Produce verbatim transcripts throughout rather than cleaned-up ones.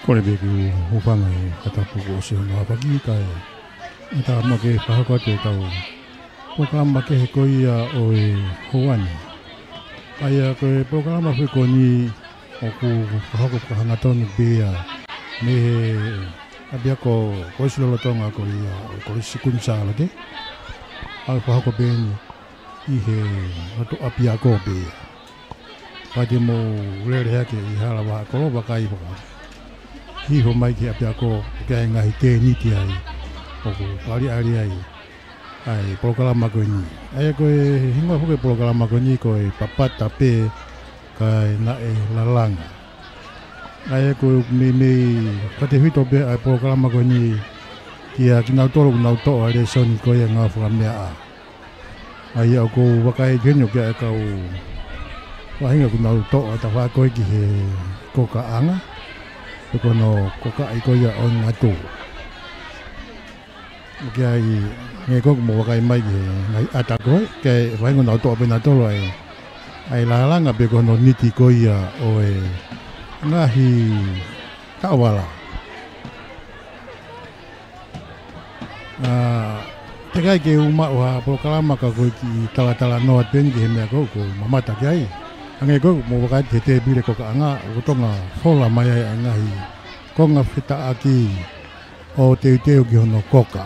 Kole pē ke u hūfanga he fakatapu kuo ʻosi hono aofaki kae ʻatā mo ke fakahoko atu ʻetau polokalama kehe ko ia ʻo e houa ni. ʻA ia ko e polokalama foki ko eni ʻoku fakahoko fakahangatonu pē ia mei he ʻapiako kolisi lolotonga ko ia ʻo e Kolisi Kuini Sālote. ʻA ia fakahoko pē eni ʻi he loto ʻapiako pē ia. Pea te mou lele hake ʻi hala vahaʻa kolo vakai fakahifo mai ki he ʻapiako ke ʻi ai e ngaahi tēniti ai ʻoku fakaʻaliʻali ai ʻa e polokalama ko eni. ʻA ia ko e hingoa foki e polokalama ko eni ko e Papata Pē Kae Naʻe Lalanga. ʻA ia ko e meimei fakatefito pē ʻa e polokalama ko eni kia kinautolu ʻoku nau toʻo ʻa e lēsoni ko ia ngāue fakameaʻa. ʻA ia ʻoku ou vakai ki heni ʻoku ʻi ai e kau faʻahinga ʻoku nau toʻo ʻa e tafaʻaki ko ē ki he kokaʻanga, pe ko hono kokaʻi ko ia ʻo e ngatu. ʻOku ʻi ai, hangē ko ē ʻoku mou vakai mai ki he ngaahi ʻata ko ē, ʻoku ʻi ai e faʻahinga ʻoku nau toʻo pē nautolu ʻa e, ʻa e lalanga pe ko hono niti ko ia ʻo e ngaahi taʻovala. ʻA, teʻeki ai ke u maʻu ha polokalama ka ko e kiʻi talatalanoa pē eni ki he meʻa ko ē ʻoku ou mamata ki ai. Hangē ko ē ʻoku mou vakai ki he tēpile kokaʻanga, ʻoku toki fola mai ai ʻa e ngaahi konga fetaʻaki ʻo teuteu ki hono koka.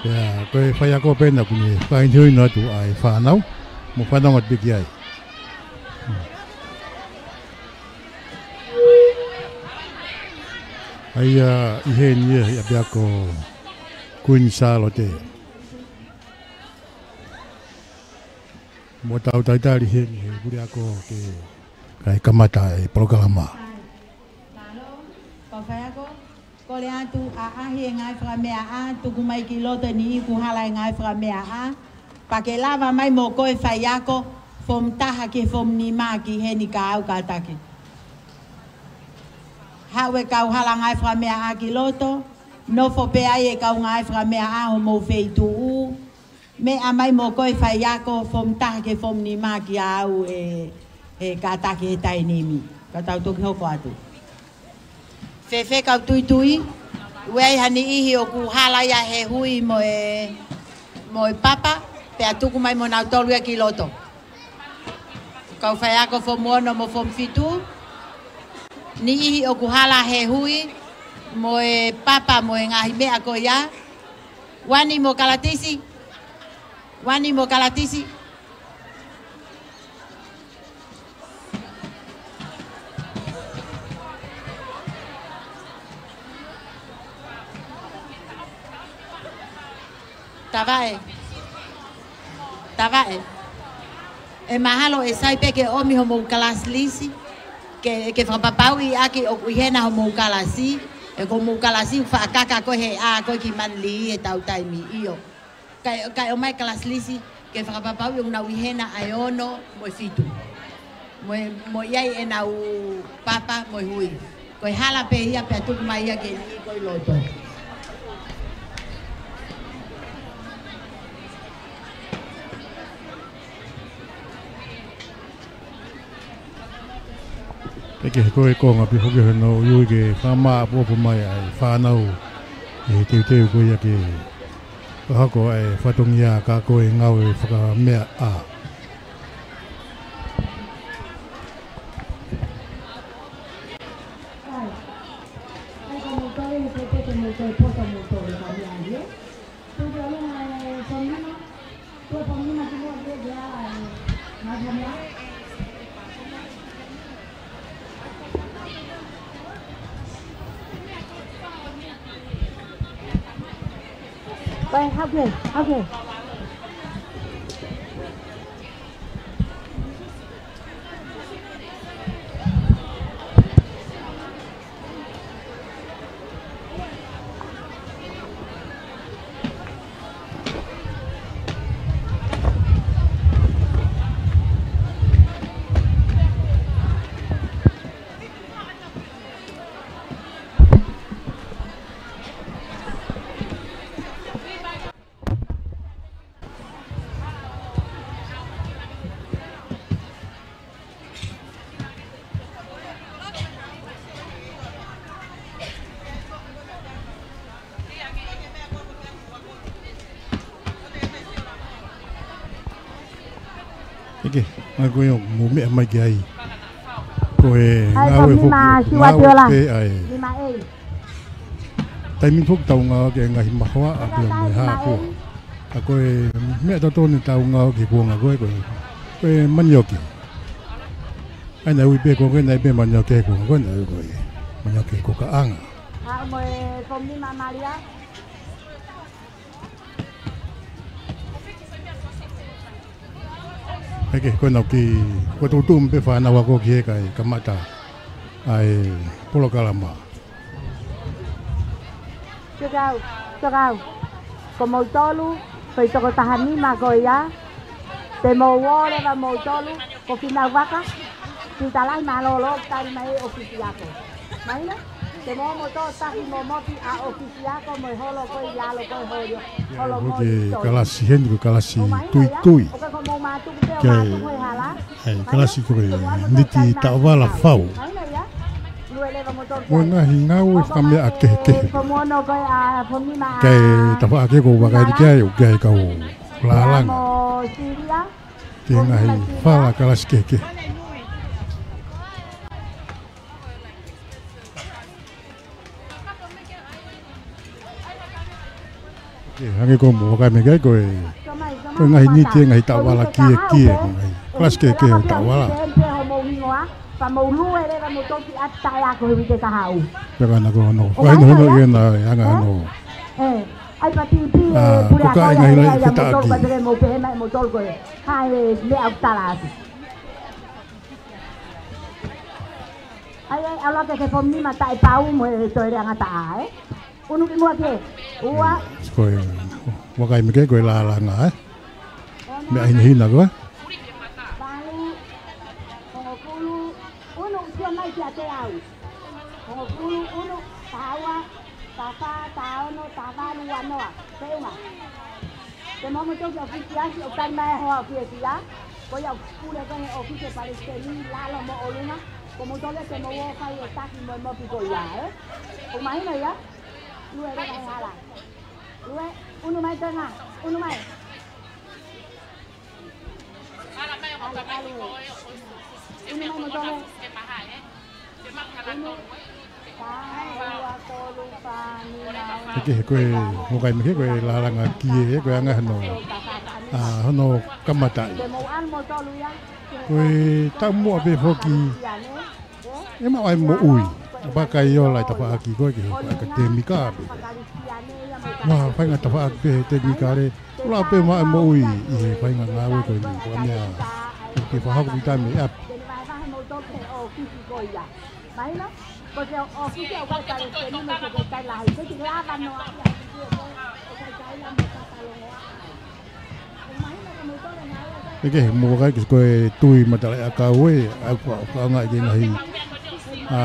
Pea ko e faiako pē ena ʻoku ne fakahinohino atu ʻa e fānau, mou fanongo atu pē ki ai. ʻA ia ʻi heni ia ʻi ʻapiako Kuini Sālote. Mou tau talitali heni he puleako ke kae kamata e polokalama. Mālō, kau faiako, kole atu ʻaʻahi e ngāue fakameaʻa, tuku mai ki loto e niʻihi ʻoku hala e ngāue fakameaʻa, pea ke lava mai mo koe faiako, fomu taha ki he fomu nima ki heni ka au kātaki. Haʻu e kau hala ngāue fakameaʻa ki loto, nofo pē ai e kau ngāue fakameaʻa homou feituʻu, meʻa mai mo koe faiako, fomu taha ki he fomu nima kia au ʻe, ʻe kātaki he taimi ni. Ka tau toki hoko atu. Fēfē kau tuitui, ʻoku ʻi ai ha niʻihi ʻoku hala ia he hui mo e, mo e papa, pea tuku mai mo nautolu ia ki loto. Kau faiako fomu ono mo fomu fitu, niʻihi ʻoku hala he hui mo e papa mo e ngaahi meʻa ko ia. Uani mo kalatisi. Uani mo kalatisi. Tavaʻe. Tavaʻe. ʻE mahalo ʻe sai pē ke ʻomi homou kalasi lisi. Ke, ke fakapapauʻi ʻaki ʻoku ʻi hena homou kalasi. He ko homou kalasi ʻoku faʻa kaka ko ē he ʻā ko ē ki Manili he tau taimi ʻio. Kae, kae ʻomai kalasi lisi, ke fakapapauʻi ʻoku nau ʻi hena ʻa e ono mo e fitu. Mo e, mo ʻi ai ʻenau papa mo e hui. Ko e hala pē ia pea tuku mai ia ke niʻihi ko ē ʻi loto. Pea ke he ko e konga pē foki hono ui ke fakamāʻopoʻopo mai ʻa e fānau ʻi he teuteu ko ia ke fakahoko ʻa e fatongia ka ko e ngāue fakameaʻa. Hake, hake. ʻIkai, ngaahi ko ē ʻoku mou meʻa mai ki ai. Ko e ngāue foki, ngāue pē ʻa e taimi foki ʻoku tau ngāueʻaki e ngaahi mahoaʻa pea mo e hā fua. Ka ko e meʻa totonu ʻoku tau ngāueʻaki he kuonga ko ē, ko e, ko e manioke. ʻA ia naʻe ui pē ko ē, naʻe pē manioke he kuonga ko ē, naʻe ui ko e manioke ko kaʻanga. ʻA, mo e fomi mamalia. ʻIkai, ko ena ʻoku, ko e tuʻutuʻu pē fānau ako ki he kakai kamata ʻa e polokalama. Tokau, tokau. Ko moutolu, ko e toko taha nima ko ia, te mou ō leva moutolu, ko Fīnau Vaka, ki talahi mālōlō, tali mai ʻe ʻofisi ako. Mahino? Te mou ō moutolu taki mo mopi ʻa ʻofisi ako mo e holo ko ē ʻi lalo ko ē holo. Holo ko ē ʻi he kalasi heni ko e kalasi tuitui. Ke, ʻa e kalasi ko e niti taʻovala fau. Mo e ngaahi ngāue fakameʻa kehekehe. Ke tafaʻaki ko ē ʻoku vakai ki ai ʻoku ʻi ai e kau lālanga. Ki he ngaahi fala kalasi kehekehe. Ke hangē ko ē ʻoku mou vakai mai ki ai ko e, ko e ngaahi niti e ngaahi taʻovala kiekie, ko e ngaahi kalasi kehekehe ʻo e taʻovala. Pea ka na ko hono, ko hono, hono ʻi hena e anga hono. ʻA, ko e ngaahi laʻi fetaʻaki. ʻAi, ʻai, ʻalu ake ke fomi mata e pau mo e toe leʻanga taʻa, ē? Unu ki muʻa ke. Ua. Ko e, vakai mai ki ai ko e lālanga, ē? Meʻa hinehina ko ē. Valu, hongofulu, unu, sio mai kiate au. Hongofulu, unu, taha ua, taha fā, taha ono, taha valu, ua noa. Feʻunga. Te mou ō moutolu ki ʻofisi ako ʻo tali mai e hoa ʻo fiefia. Ko ia ʻoku pule ko ē he ʻofisi e palesiteni, lalo mo ʻolunga. Ko moutolu te mou ō fai e taki mo e mopi ko ia, ē? ʻOku mahino ia? Lue, lue, hala. Lue, unu mai tenga, unu mai. Hala, hala, lue. Unu mai moutolu. ʻIkai, ko e, ʻoku vakai mai ki ai ko e lālanga kie, ko e anga hono, ʻa, hono kamataʻi. Ko e taumuʻa pē foki, ʻe maʻu ai moʻui, ʻa, pea ka ʻi ai e tafaʻaki ko ē ki he ʻakadēmika pē. Mo e faʻahinga tafaʻaki pē he tekinikale, ʻoku lava pē maʻu e moʻui ʻi he faʻahinga ngāue ko eni, ko e meʻa, ʻoku ke fakahoko pē taimi ʻi ʻapi. ʻIkai, mou vakai ki ai ko e tui matalaʻiʻakau ē, ʻa ia ʻoku, ʻoku ʻaonga ki he ngaahi, ʻa,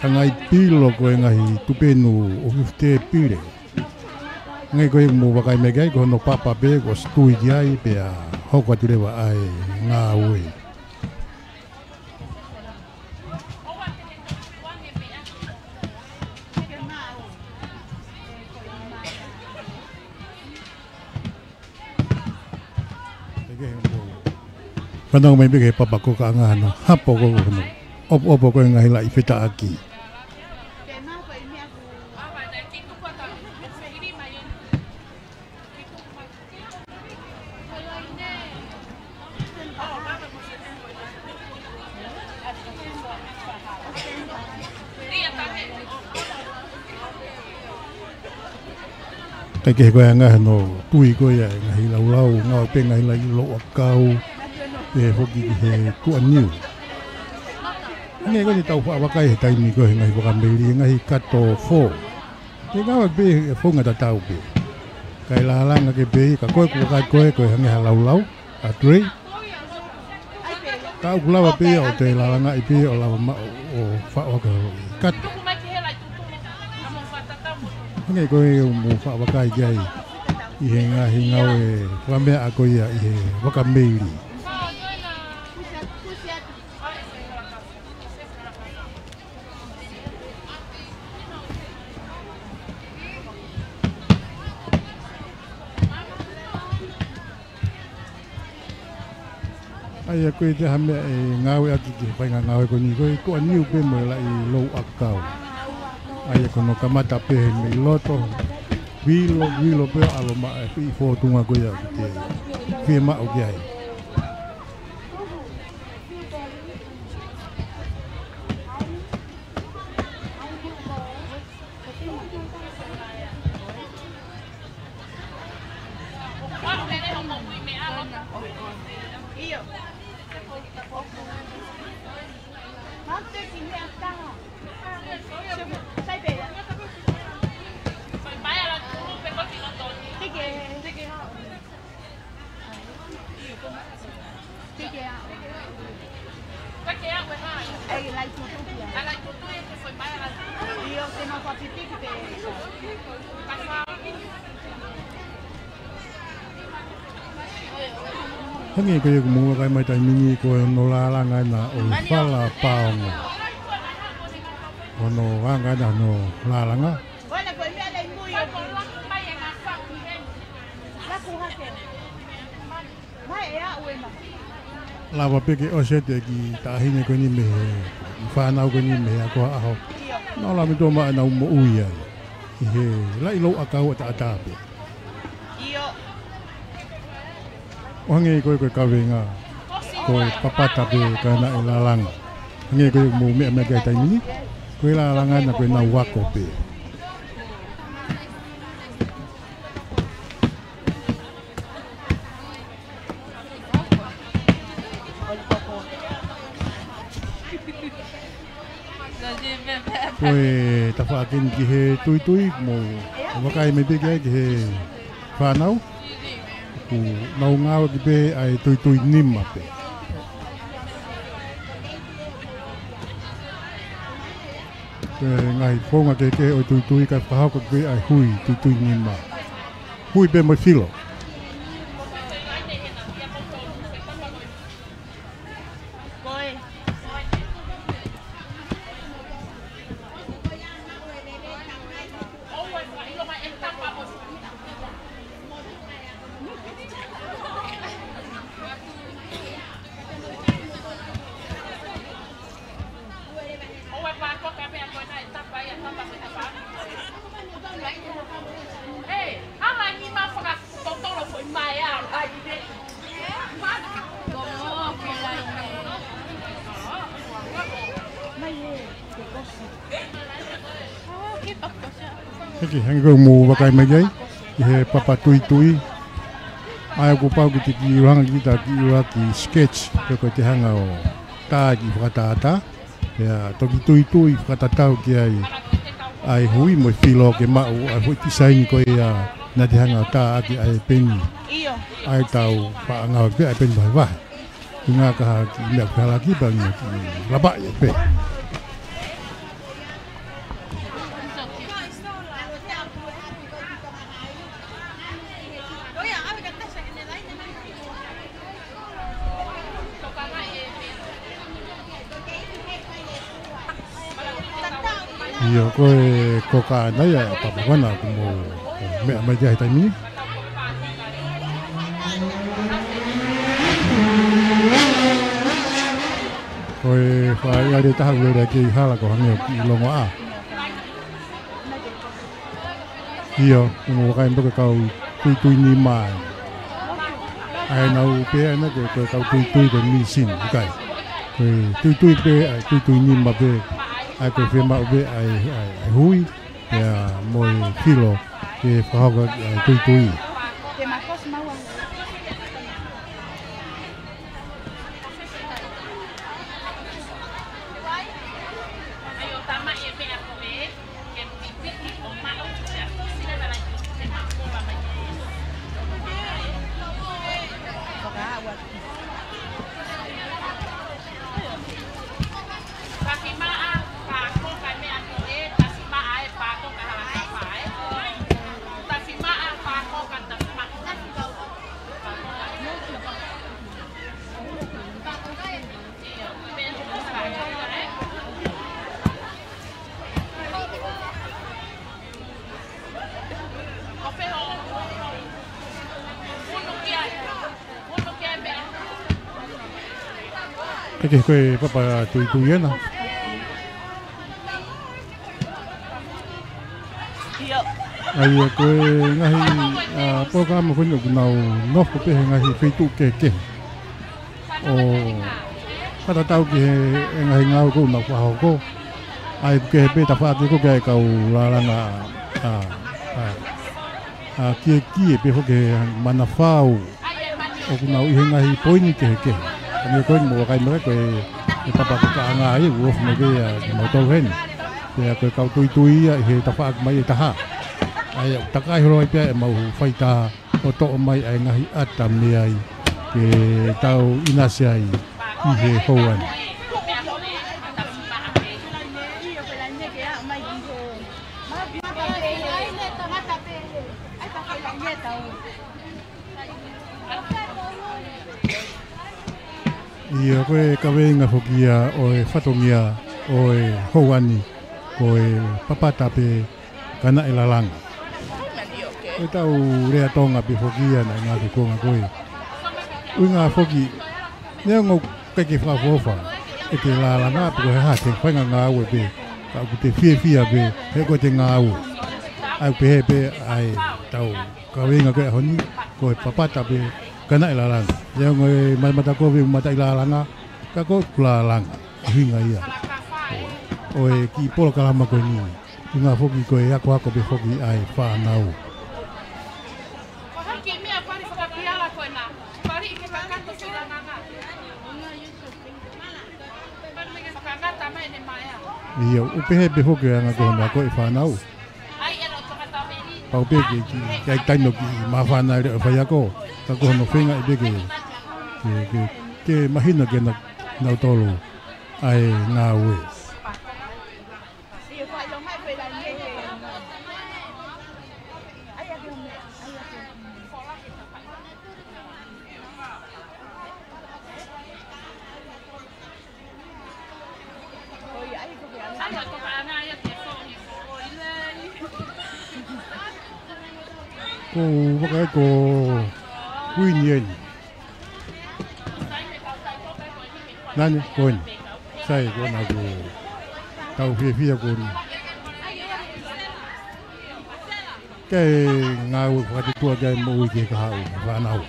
kangai pilo ko e ngaahi tupenu ʻo fifty pile. Hangē ko ia ʻoku mou vakai mai ki ai, ko hono papa pē, kuo ʻosi tui ki ai, pea hoko atu leva ʻa e ngāue. Fanongo mai pē ki he papa ko e kaʻanga hono hapo ko hono ʻopoʻopo ko e ngaahi laʻi fetaʻaki. Kae kehe ko e anga hono tui ko ia e ngaahi laulau, ngāue pē ngaahi laʻi louʻakau, pehē foki ki he tuʻaniu. Hangē ko eni ʻetau faʻa vakai he taimi ko ē he ngaahi vakameili, ngaahi kato fō. Ke ngāue pē he founga tatau pē. Kae lālanga ke pē, ka ko e kuo vakai ko ē, ko e hangē ha laulau, a tray. Ka ʻoku lava pē ia ʻo toe lālangaʻi pē ʻo lava maʻu ʻo faʻo ʻaki e kato. Hangē ko ē ʻoku mou faʻa vakai ki ai ʻi he ngaahi ngāue fakameaʻa ko ia ʻi he vakameili. ʻA ia ko e taha meʻa ʻe ngāueʻaki ki he faʻahinga ngāue ko eni ko e tuʻaniu pē mo e laʻi louʻakau. ʻA ia ko hono kamata pē he mei loto, vilo, vilo pē ʻo ʻalu maʻu e foʻi fōtunga ko ia ʻoku te fiemaʻu ki ai. Hangē ko ia ʻoku mou vakai mai taimi ni ko hono lālanga ena ʻo e fala paongo. Hono anga ena hono lālanga. Lava pē ke ʻosi atu e kiʻi taʻahine ko eni mei he, kiʻi fānau ko eni mei he ako ʻaho. Nau lava ʻo maʻu ʻenau moʻui ai ʻi he laʻi louʻakau ʻataʻatā pē. ʻO hangē ko e, ko e kaveinga, ko e papata pē ka naʻe lālanga. Hangē ko e mou meʻa mai ki ai taimi ni, ko e lālanga ena ko ʻenau ako pē. Ko e tafaʻaki eni ki he tuitui, mou vakai mai pē ki ai ki he fānau. ʻOku nau ngāueʻaki pē ʻa e tuitui nima pē. Ko e ngaahi founga kehekehe ʻo e tuitui kae fakahoko pē ʻa e hui tuitui nima. Hui pē mo e filo. Hiki, hangē ko e mou vakai mai ki ai, ʻi he papa tuitui. ʻA ia kuo pau ke te kiʻi hanga kita kiʻi ʻuluaki sketch, pe ko e te hanga ʻo tā kiʻi fakatātā. Pea toki tuitui fakatatau ki ai ʻa e hui mo e filo ke maʻu ʻa e foʻi tisaini ko ia naʻa te hanga ʻo tā ʻaki ʻa e peni. ʻA ia tau faʻa ngāueʻaki pē ʻa e peni vahevahe. ʻI he ngaahi kiʻi meʻa fehālaaki pea ngaahi kiʻi lapaʻi pē. ʻIo, ko e koka ʻana ia, papa ko ena ʻoku mou meʻa mai ki ai he taimi ni. Ko e fai ale taha ʻoku lele ki he hala ko e hangē ʻoku kiʻi longoaʻa. ʻIo, ʻoku mou vakai mai ko e kau tuitui nima ē. ʻA ia naʻa nau pehē ʻana ko e, ko e kau tuitui ko e mīsini, ʻikai. Ko e tuitui pē, ʻa e tuitui nima pē. ʻA ia ko e fiemaʻu pē ʻa e, ʻa e, ʻa e hui, pea mo e filo ke fakahoko ʻa e tuitui. Eke ko e papa tuitui ena. ʻA ia ko e ngaahi, ʻa, polokalama ko eni ʻoku nau nofo pē he ngaahi feituʻu kehekehe ʻo fakatatau ki he, he ngaahi ngāue ʻoku nau fakahoko. ʻA ia ʻoku kehe pē tafaʻaki ko ē ʻa e kau lālanga, ʻa, ʻa, ʻa, kiekie pē foki he manafao ʻoku nau ʻi he ngaahi poini kehekehe. Ka ne ko eni mo vakai mai ko e, e papa kokaʻanga ia, ʻoku ofi mai pē ʻa kimautolu heni. Pea ko e kau tuitui ia ʻi he tafaʻaki mai ʻe taha. ʻA ia ʻoku takai holo ai pē ʻemau faitā ʻo toʻo mai ʻa e ngaahi ʻata mei ai ke tau ʻinasi ai ʻi he houa ni. ʻIo, ko e kaveinga foki ia ʻo e fatongia ʻo e houa ni, ko e papa tape kanaʻi lalanga. Ko e tau lea Tonga pē foki ia naʻe ngāue ki he konga ko ē. ʻUhinga foki, neongo ʻikai ke fakaʻofoʻofa ʻete lālanga pe ko e hā ʻete faʻahinga ngāue pē, ka ʻoku te fiefia pē he ko ʻete ngāue. ʻA ia ʻoku pehē pē ʻa e tau kaveinga ko ē ʻaho ni, ko e papa tape kanaʻi lalanga. Neongo e mata, mata kovi, mataʻi lālanga, ka ko ʻeku lālanga, ʻuhinga ia ʻo e kiʻi polokalama ko eni. ʻUhinga foki ko e akoako pē foki ʻa e fānau. ʻIo, ʻoku pehē pē foki ʻa e anga ko hono ako ʻa e fānau. Pau pē ke, ke, ke ʻai taimi ʻo kiʻi māfana ʻa e faiako, ka ko hono feinga pē ke, ke, ke, ke mahino kia na-, nautolu ʻa e ngāue. Ko u vaka e ko Kuini eni. Nani, ko eni. Sai, ko ena ko tau fiefia ko eni. Ke ngāue fakatetua ke moʻui ke kahaʻu, fānau.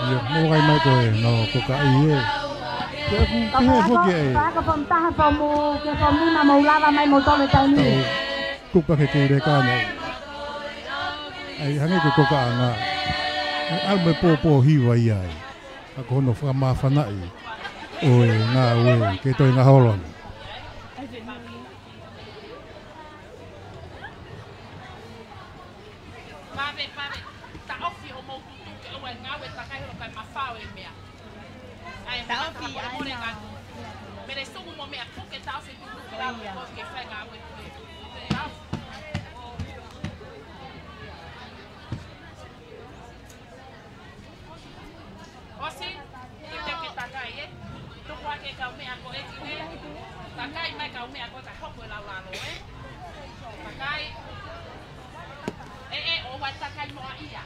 ʻIo, mou vakai mai ko ē, no, ko ka i e. Ke ku pehē foki e. Paka pam taha pamu, ke pamu na mau lava mai mo tole taimi. Tau, tupa ke ke leka nei. ʻAi, hangē ko e kokaʻanga. ʻAi, ʻalu mo e pōpō hiva ia ai. Ka ko hono fakamāfanaʻi ʻo e ngāue ke toe ngaholo ange. Pave, pave, taʻofi hoʻomou tutu ke ʻoua ʻe ngāue takai holo kae mafao e meʻa. ʻAi, taʻofi, mole ngatu. Mele sumu mo meʻa puke taʻofi tutu ke lau ko ke fai ngāue. Taʻofi. ʻOsi, ke teke takai, ē. Tuku ake kau meʻa ko ē ki ē. Takai mai kau meʻa ko ē ka hoko e laulalo, ē. Takai. Ē, ē, ʻoua takai mo ia.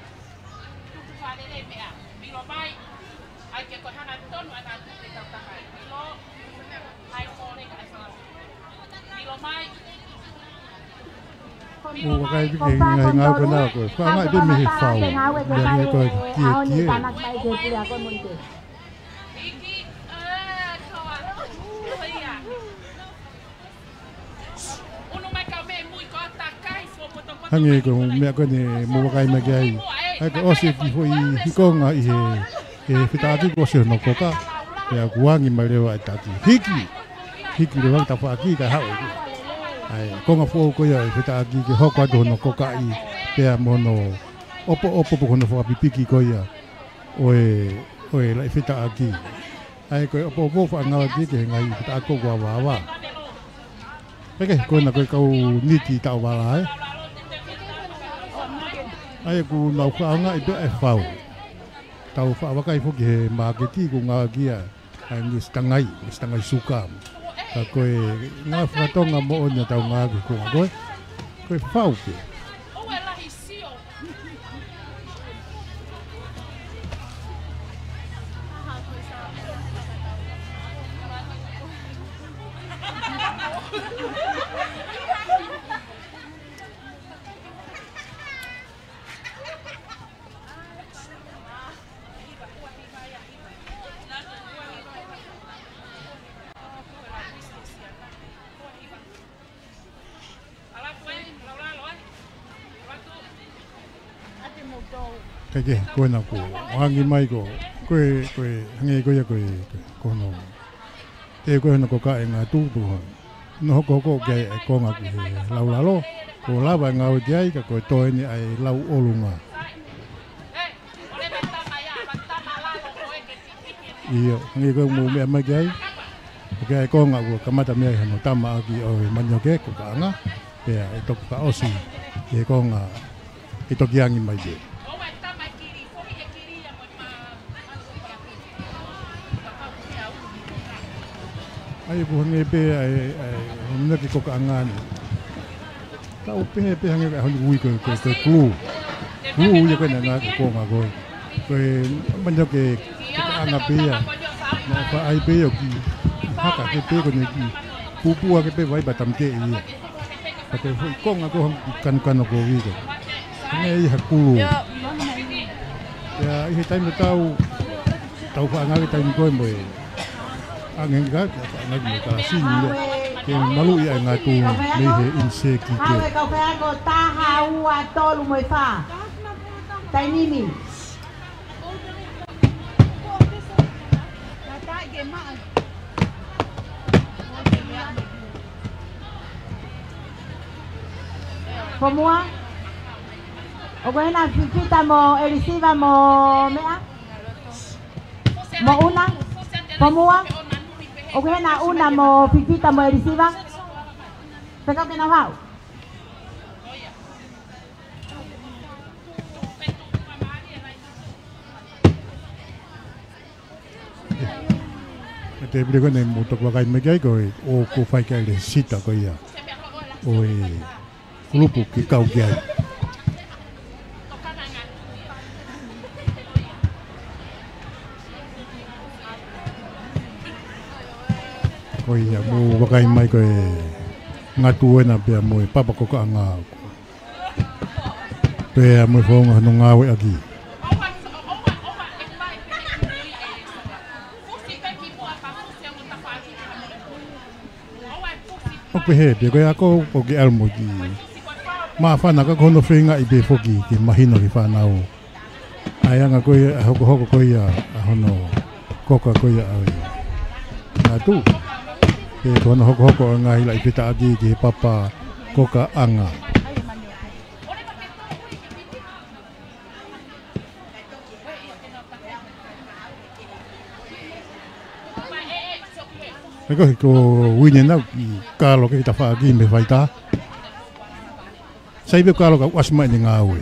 Tuku fale le meʻa. Pilo mai. ʻAi ke ko e hanga tonu ana atu ke tau taha ai. ʻIlo, ʻai mole ka ʻai fau. ʻIlo mai. Mou vakai ki he ngaahi ngāue ko ena ko e fakaʻangaʻi pē mei he fau. Meʻa ko e kiekie. Hiki, ē, toa. Ko ia. Hangē ko e meʻa ko eni mou vakai mai ki ai. ʻAi ke ʻosi e kiʻi foʻi hikonga ʻi he, he fetaʻaki kuo ʻosi hono koka. Pea kuo angi mai leva e taki. Hiki! Hiki leva e tafaʻaki kae haʻu. ʻAi, konga foʻou ko ia e fetaʻaki ke hoko atu hono kokaʻi. Pea mo hono ʻopoʻopo pe ko hono fakapipiki ko ia ʻo e, ʻo e laʻi fetaʻaki. ʻAi ko e ʻopoʻopo fakaʻangaʻaki ki he ngaahi fetaʻaki ko ē kuo avaava. Pea ko ena ko e kau niti taʻovala ē. ʻAi ʻoku nau fakaʻangaʻi pē ʻa e fau. Tau fakavakai foki he māketi ʻoku ngāueʻaki ʻa e ngaahi sitangai, ngaahi sitangai suka. Ka ko e ngaahi fakatonga moʻoni ʻoku tau ngāueʻaki ko ē. Ko e fau pē. Kae kehe, ko ena kuo angi mai ko, ko e, ko e, hangē ko ia ko e, ko e, ko hono. Te ko hono kokaʻi e ngatu, hono hokohoko ki ai e konga ki he laulalo, kuo lava e ngāue ki ai, ka ko e toe eni ʻa e lau ʻolunga. ʻIo, hangē ko e mou meʻa mai ki ai. ʻOku ʻi ai e konga kuo kamata mei ai hono tamaʻaki ʻo e manioke, kokaʻanga. Pea ʻe toki fakaʻosi ʻi he konga ʻe toki angi mai pē. ʻAi ʻoku hangē pē ʻa e, ʻa e, ʻa e, ʻa e, kokaʻanga ni. Tau pehē pē hangē ko e ʻaho ni ui ko e, ko e, ko e kulū. Kulū ia ko ena naʻe ko e konga ko ē. Ko e manioke kokaʻanga pē ia. Naʻe faʻa ʻai pē ia ʻo kiʻi haka ke pē ko eni kiʻi pupua ke pē vai pea tāmateʻi ia. Ka ko e foʻi konga ko ē hangē ko e kiʻi kanokano ko ē ko ē. Hangē ia ha kulū. Pea ʻi he taimi tau, tau fakaʻangaʻaki taimi ko ē mo e ʻange ngā, ke fakaʻangaʻaki mo e kalasini ia. Ke maluʻi ʻa e ngatu mei he ʻinisēkite. Awe kau fea ko taha, ua, tolu mo e fā. Taimi ni. Fomua. ʻOku ʻi hena fifita mo ʻelisiva mo meʻa? Mo ʻuna? Fomua? ʻOku ʻi hena ʻuna mo fifita mo ʻelisiva? Fekau ke nau haʻu. ʻE te pili ko eni mou toki vakai mai ki ai ko e ʻoku fai ki ai e sita ko ia ʻo e kulupu ke kau ki ai. Ko ia mou vakai mai ko e ngatu ena pea mo e papa kokaʻanga. Pea mo e founga hono ngāueʻaki. ʻOku pehē pē ko e ako ʻoku ke ʻalu mo e kiʻi māfana ka ko hono feingaʻi pē foki ke mahino ki he fānau ʻa e anga ko ia, ʻa e hokohoko ko ia ʻa hono koka ko ia ʻa e ngatu. Pea ko hono hokohoko ʻa e ngaahi laʻi fetaʻaki ki he papa kokaʻanga. He ko, he ko Uini ena ʻoku kalo ki he tafaʻaki mei he faitā. Sai pē kalo ka ʻoku ʻasi mai ʻene ngāue.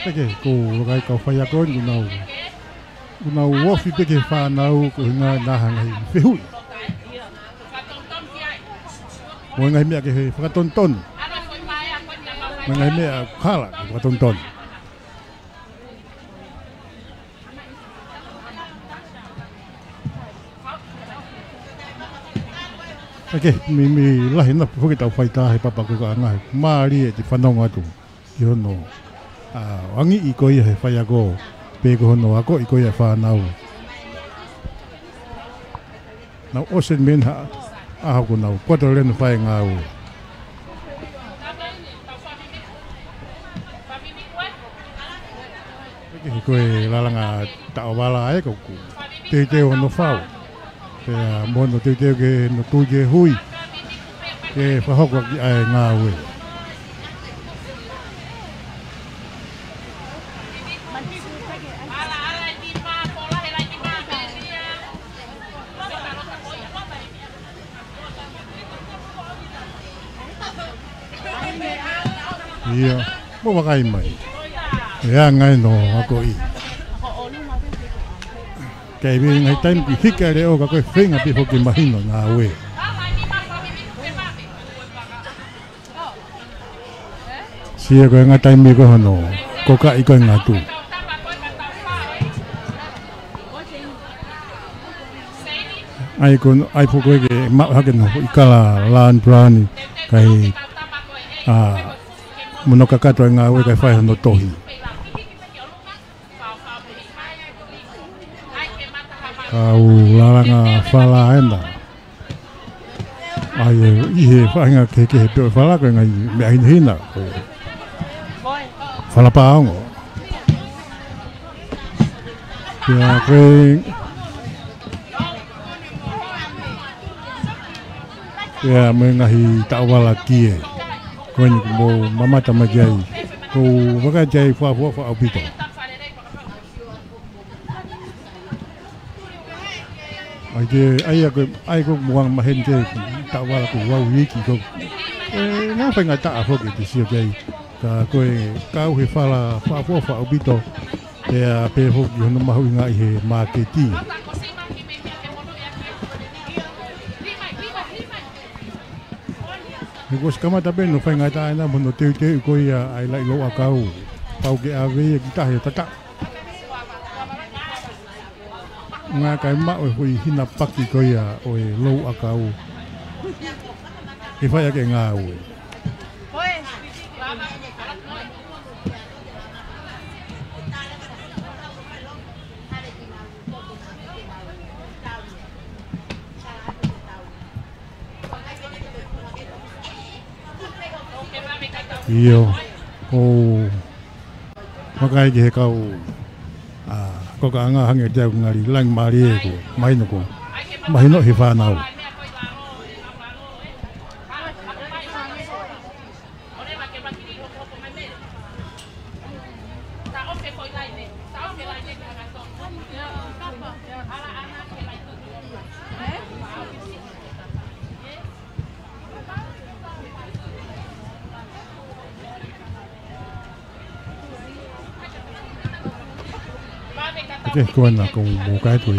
Peke, ko e loka e kau faiako ni, ʻoku nau, ʻoku nau ofi pē ki he fānau, ko e ngaahi naha ngaahi fehuʻi. Mo e ngaahi meʻa ke fakatonutonu. Mo e ngaahi meʻa hala ke fakatonutonu. Peke, meimei lahi ʻena foki ʻetau faitā he papa ko e kaʻanga. Mālie ʻete fanongo atu ki hono, ʻa, angiʻi ko ia he faiako, pe ko hono akoʻi ko ia fānau. Nau ʻosi mei ha ʻaho kuo nau koto lenu fai ngāue. Peke, ko e lalanga taʻovala ē, ko ʻeku teuteu hono fau. Pea mo hono teuteu ke nau tui ke hui. Ke fakahoko ʻaki ʻa e ngāue. ʻIo, mou vakai mai. ʻE anga ʻena akoʻi. Kae ʻi ai e ngaahi taimi ʻoku fika e leʻo ka ko e feinga pē foki ke mahino e ngāue. Sio ko e ngaahi taimi ko hono kokaʻi ko e ngatu. ʻAi ko, ʻai foki ko ē ke maʻu hake ʻena foʻi kala lāni pulani, kae, ʻa, mo hono kakato e ngāue kae fai hono tohi. Kau lalanga fala ʻena. ʻAi ē, ʻi he faʻahinga kehekehe pē ʻo e fala ko e ngaahi meʻa hinahina. Ko e fala pāongo. Pea ko e, pea mo e ngaahi taʻovala kie. Ko eni ʻoku mou mamata mai ki ai. ʻOku ou vakai ki ai fuofua ʻaupito. ʻAi ke, ʻai ko, ʻai ko muanga maheni ke taʻovala ko e vau iki ko. ʻE, ngaahi faingataʻa foki ʻete sio ki ai. Ka ko e kau he fala fuofua ʻaupito. Pea pehē foki hono mahuʻinga ʻi he māketi. He kuo ʻosi kamata pē hono faingataʻa ʻena mo hono teuteu ko ia ʻa e laʻi louʻakau. Pau ke ʻave ia ki tahi ʻo tata. Ngā kai maʻu e foʻi hina paki ko ia ʻo e louʻakau. Ke fai ʻaki e ngāue. ʻIo, ʻoku ou vakai ki he kau, ʻa, ko e kaʻanga hangē ʻoku ngali langi mālie ē, ko e mahino ko e mahino he fānau. Ke ko ena ko e mou kai ko e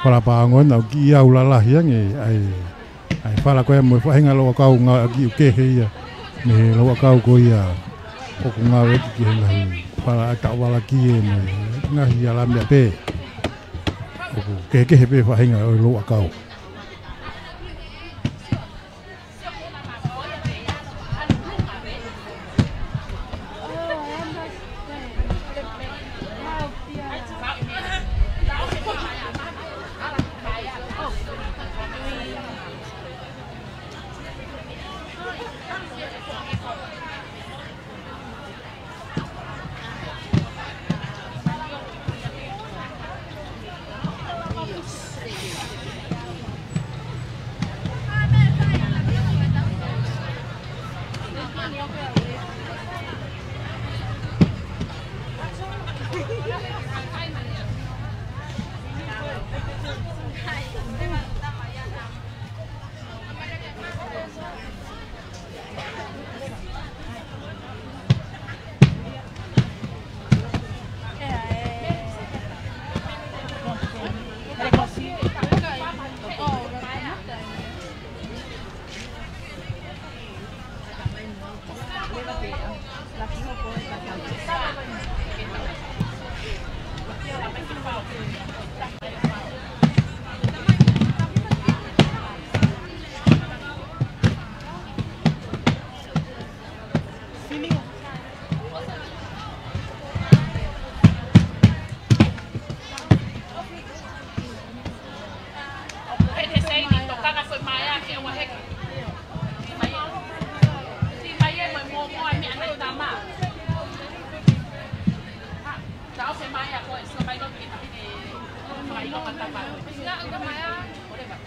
fala pāongo ʻena ʻoku kiʻi ʻalu lalahi ange ai. ʻAi fala ko ia mo e faʻahinga louʻakau ngāueʻaki ʻoku kehe ia mei he louʻakau ko ia ʻoku ngāueʻaki ki he ngaahi fala ʻa e taʻovala kie mo e ngaahi ala meʻa pē. ʻOku kehekehe pē faʻahinga ʻo e louʻakau.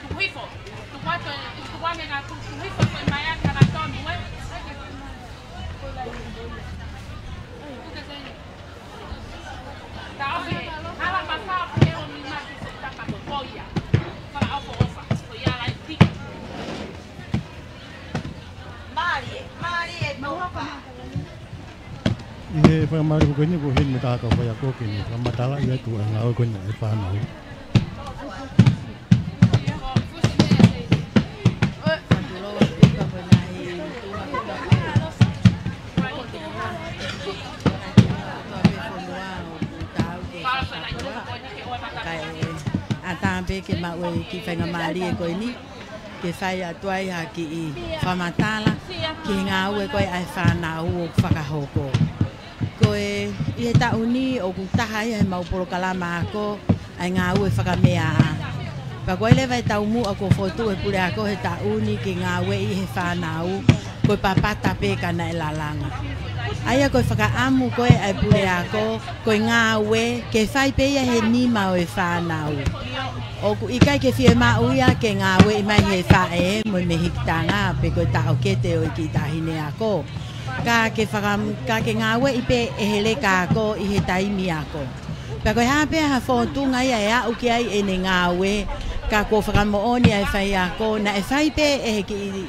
Tuku hifo. Tuku atu, tuku ange ngā tuku, tuku hifo ko e maea ki he ngā tonu, ē. Taofi, hala mafao ke o ni maki se tapa ko ia. Fakaʻofoʻofa, ko ia lai tiki. Mālie, mālie, tōpa. ʻI he fakamālō ko eni ko heni me tā ka fai ako ke ne fakamatalaʻi atu ʻa e ngāue ko eni ʻa e fānau. Kae ʻatā pē ke maʻu e kiʻi faingamālie ko eni ke fai atu ai ha kiʻi fakamatala ki he ngāue ko ē ʻa e fānau ʻoku fakahoko. Ko e, ʻi he taʻu ni ʻoku taha ia he mau polokalama ako ʻa e ngāue fakameaʻa. Pea ko e leva e taumuʻa kuo fokotuʻu ʻe he puleako he taʻu ni ke ngāueʻi he fānau, ko e papata pē ka naʻe lalanga. ʻA ia ko e fakaʻamu ko ē ʻa e puleako, ko e ngāue, ke fai pē ia he nima ʻo e fānau. ʻOku ʻikai ke fiemaʻu ia ke ngāueʻi mai he faʻē mo e mehikitanga pe ko e taʻokete ʻo e kiʻi taʻahine ako. Ka ke faka-, ka ke ngāueʻi pē ʻe he leka ako ʻi he taimi ako. Pea ko e hā pē ha fōtunga ia ʻe aʻu ki ai ʻene ngāue, ka kuo fakamoʻoni ʻa e faiako, naʻe fai pē ʻe he kiʻi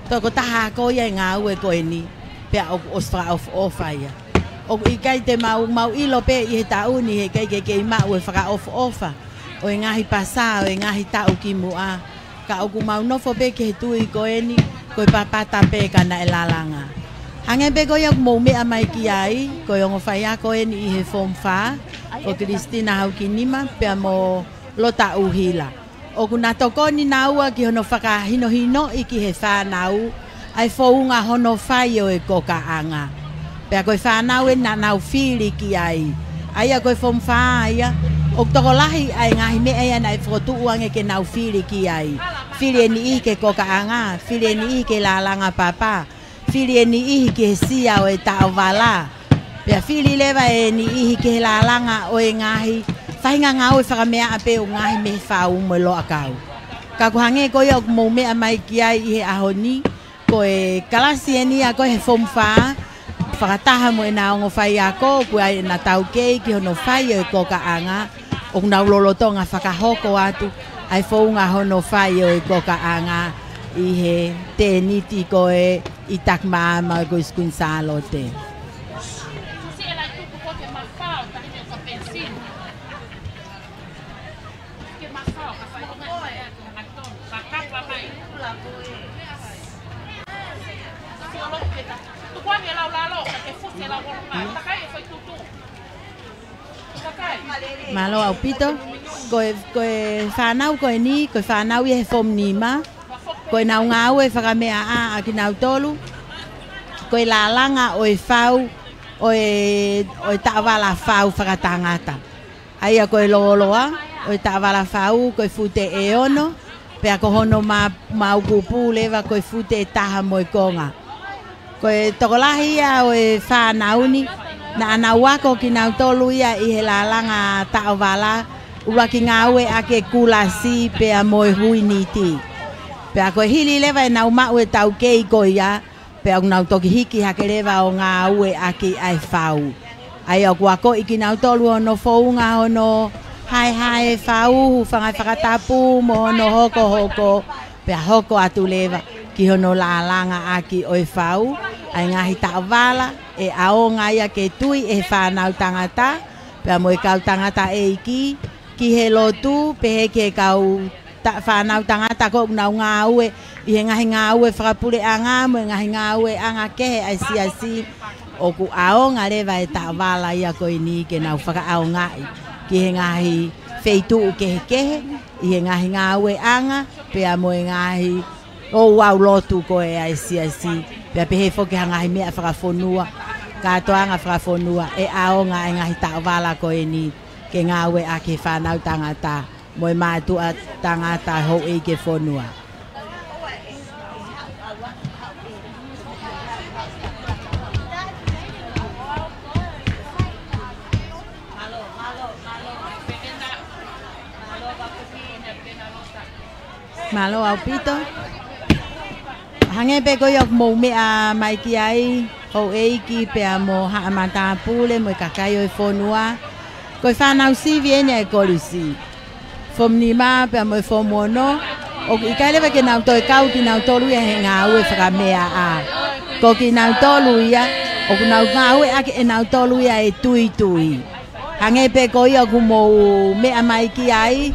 tokotaha ako ia e ngāue ko eni, pea ʻoku ʻosi fakaʻofoʻofa ia. ʻOku ʻikai te mau, mau ʻilo pē ʻi he taʻu ni he ʻikai ke kei maʻu e fakaʻofoʻofa ʻo e ngaahi pasa, ʻo e ngaahi taʻu kimuʻa. Ka ʻoku mau nofo pē ki he tui ko eni, ko e papata pē ka naʻe lalanga. Hangē pē ko ia ʻoku mou meʻa mai ki ai, ko e ongo faiako eni ʻi he Form Five, ko Christina Haukinima, pea mo Lota ʻUhila. ʻOku na tokoni naua ki hono fakahinohinoʻi ki he fānau, ʻa e founga hono fai ʻo e kokaʻanga. Pea ko e fānau ē naʻa nau fili ki ai. ʻA ia ko e Form Five ia, ʻoku tokolahi ʻa e ngaahi meʻa ia naʻe fokotuʻu ange ke nau fili ki ai. Fili e niʻihi ki he kokaʻanga, fili e niʻihi ki he lalanga papa, fili e niʻihi ki he sia ʻo e taʻovala. Pea fili leva e niʻihi ki he lalanga ʻo e ngaahi faʻahinga ngāue fakameaʻa pē ʻo e ngaahi mehefau mo e loʻakau. Ka ʻoku hangē ko ia ʻoku mou meʻa mai ki ai ʻi he ʻaho ni, ko e kalasi eni ia ko ē he Form Five, fakataha mo ʻena ongo faiako, ʻoku ʻi ai ʻena taukei ki hono fai ʻo e kokaʻanga, ʻoku nau lolotonga fakahoko atu ʻa e founga hono fai ʻo e kokaʻanga ʻi he tēniti ko ē ʻi Takimāama ko ē ʻi Kuini Sālote. Mālō ʻaupito, ko e, ko e fānau ko eni, ko e fānau ia he Form Nima, ko ʻenau ngāue fakameaʻa ʻa kinautolu, ko e lalanga ʻo e fau, ʻo e, ʻo e taʻovala fau fakatangata. ʻA ia ko e lōloa ʻo e taʻovala fau, ko e fute ʻe ono, pea ko hono ma-, maukupū leva ko e fute ʻe taha mo e konga. Ko e tokolahi ia ʻo e fānau ni, naʻa nau ako kinautolu ia ʻi he lalanga taʻovala, ʻuluaki ngāueʻaki e kulasi pea mo e huiniti. Pea ko e hili leva ʻenau maʻu e taukei ko ia, pea ʻoku nau toki hiki hake leva ʻo ngāueʻaki ʻa e fau. ʻA ia ʻoku akoʻi kinautolu hono founga hono haehae fau, hūfanga he fakatapu mo hono hokohoko, pea hoko atu leva ki hono lalangaʻaki ʻo e fau, ʻa e ngaahi taʻovala ʻe ʻaonga ia ke tui ʻe he fānau tangata, pea mo e kau tangataʻeiki, ki he lotu, pehē ki he kau ta-, fānau tangata ko ē ʻoku nau ngāue ʻi he ngaahi ngāue fakapuleʻanga mo e ngaahi ngāueʻanga kehe ʻa e siasi. ʻOku ʻaonga leva e taʻovala ia ko eni ke nau fakaʻaongaʻi ki he ngaahi feituʻu kehekehe ʻi he ngaahi ngāueʻanga pea mo e ngaahi ouau lotu ko ē ʻa e siasi, pea pehē foki ha ngaahi meʻa fakafonua, kātoanga fakafonua, ʻe ʻaonga e ngaahi taʻovala ko eni ke ngāueʻaki he fānau tangata mo e mātuʻa tangata, houʻeiki e fonua. Mālō ʻaupito. Hangē pē ko ia ʻoku mou meʻa mai ki ai, houʻeiki pea mo haʻa matāpule mo e kakai ʻo e fonua, ko e fānau sivi eni ʻa e kolisi. Foomu nima pea mo e foomu ono, ʻoku ʻikai leva ke nau toe kau kinautolu ia he ngāue fakameaʻa. Ko kinautolu ia, ʻoku nau ngāueʻaki ʻe nautolu ia e tuitui. Hangē pē ko ia ʻoku mou meʻa mai ki ai,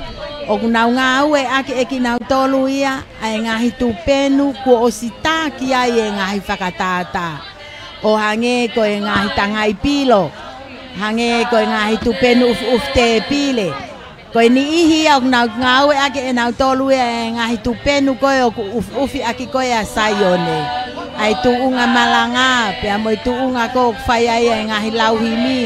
ʻoku nau ngāueʻaki ʻe kinautolu ia ʻa e ngaahi tupenu kuo ʻosi tā ki ai e ngaahi fakatātā. ʻO hangē ko e ngaahi tangai pilo, hangē ko e ngaahi tupenu ʻufiʻufi tēpile. Ko e niʻihi ia ʻoku nau ngāueʻaki ʻe nautolu ia e ngaahi tupenu ko ē ʻoku ʻufiʻufi ʻaki ko ē ʻa Saione. ʻA e tuʻunga malanga, pea mo e tuʻunga ko ē ʻoku fai ai e ngaahi lau himi,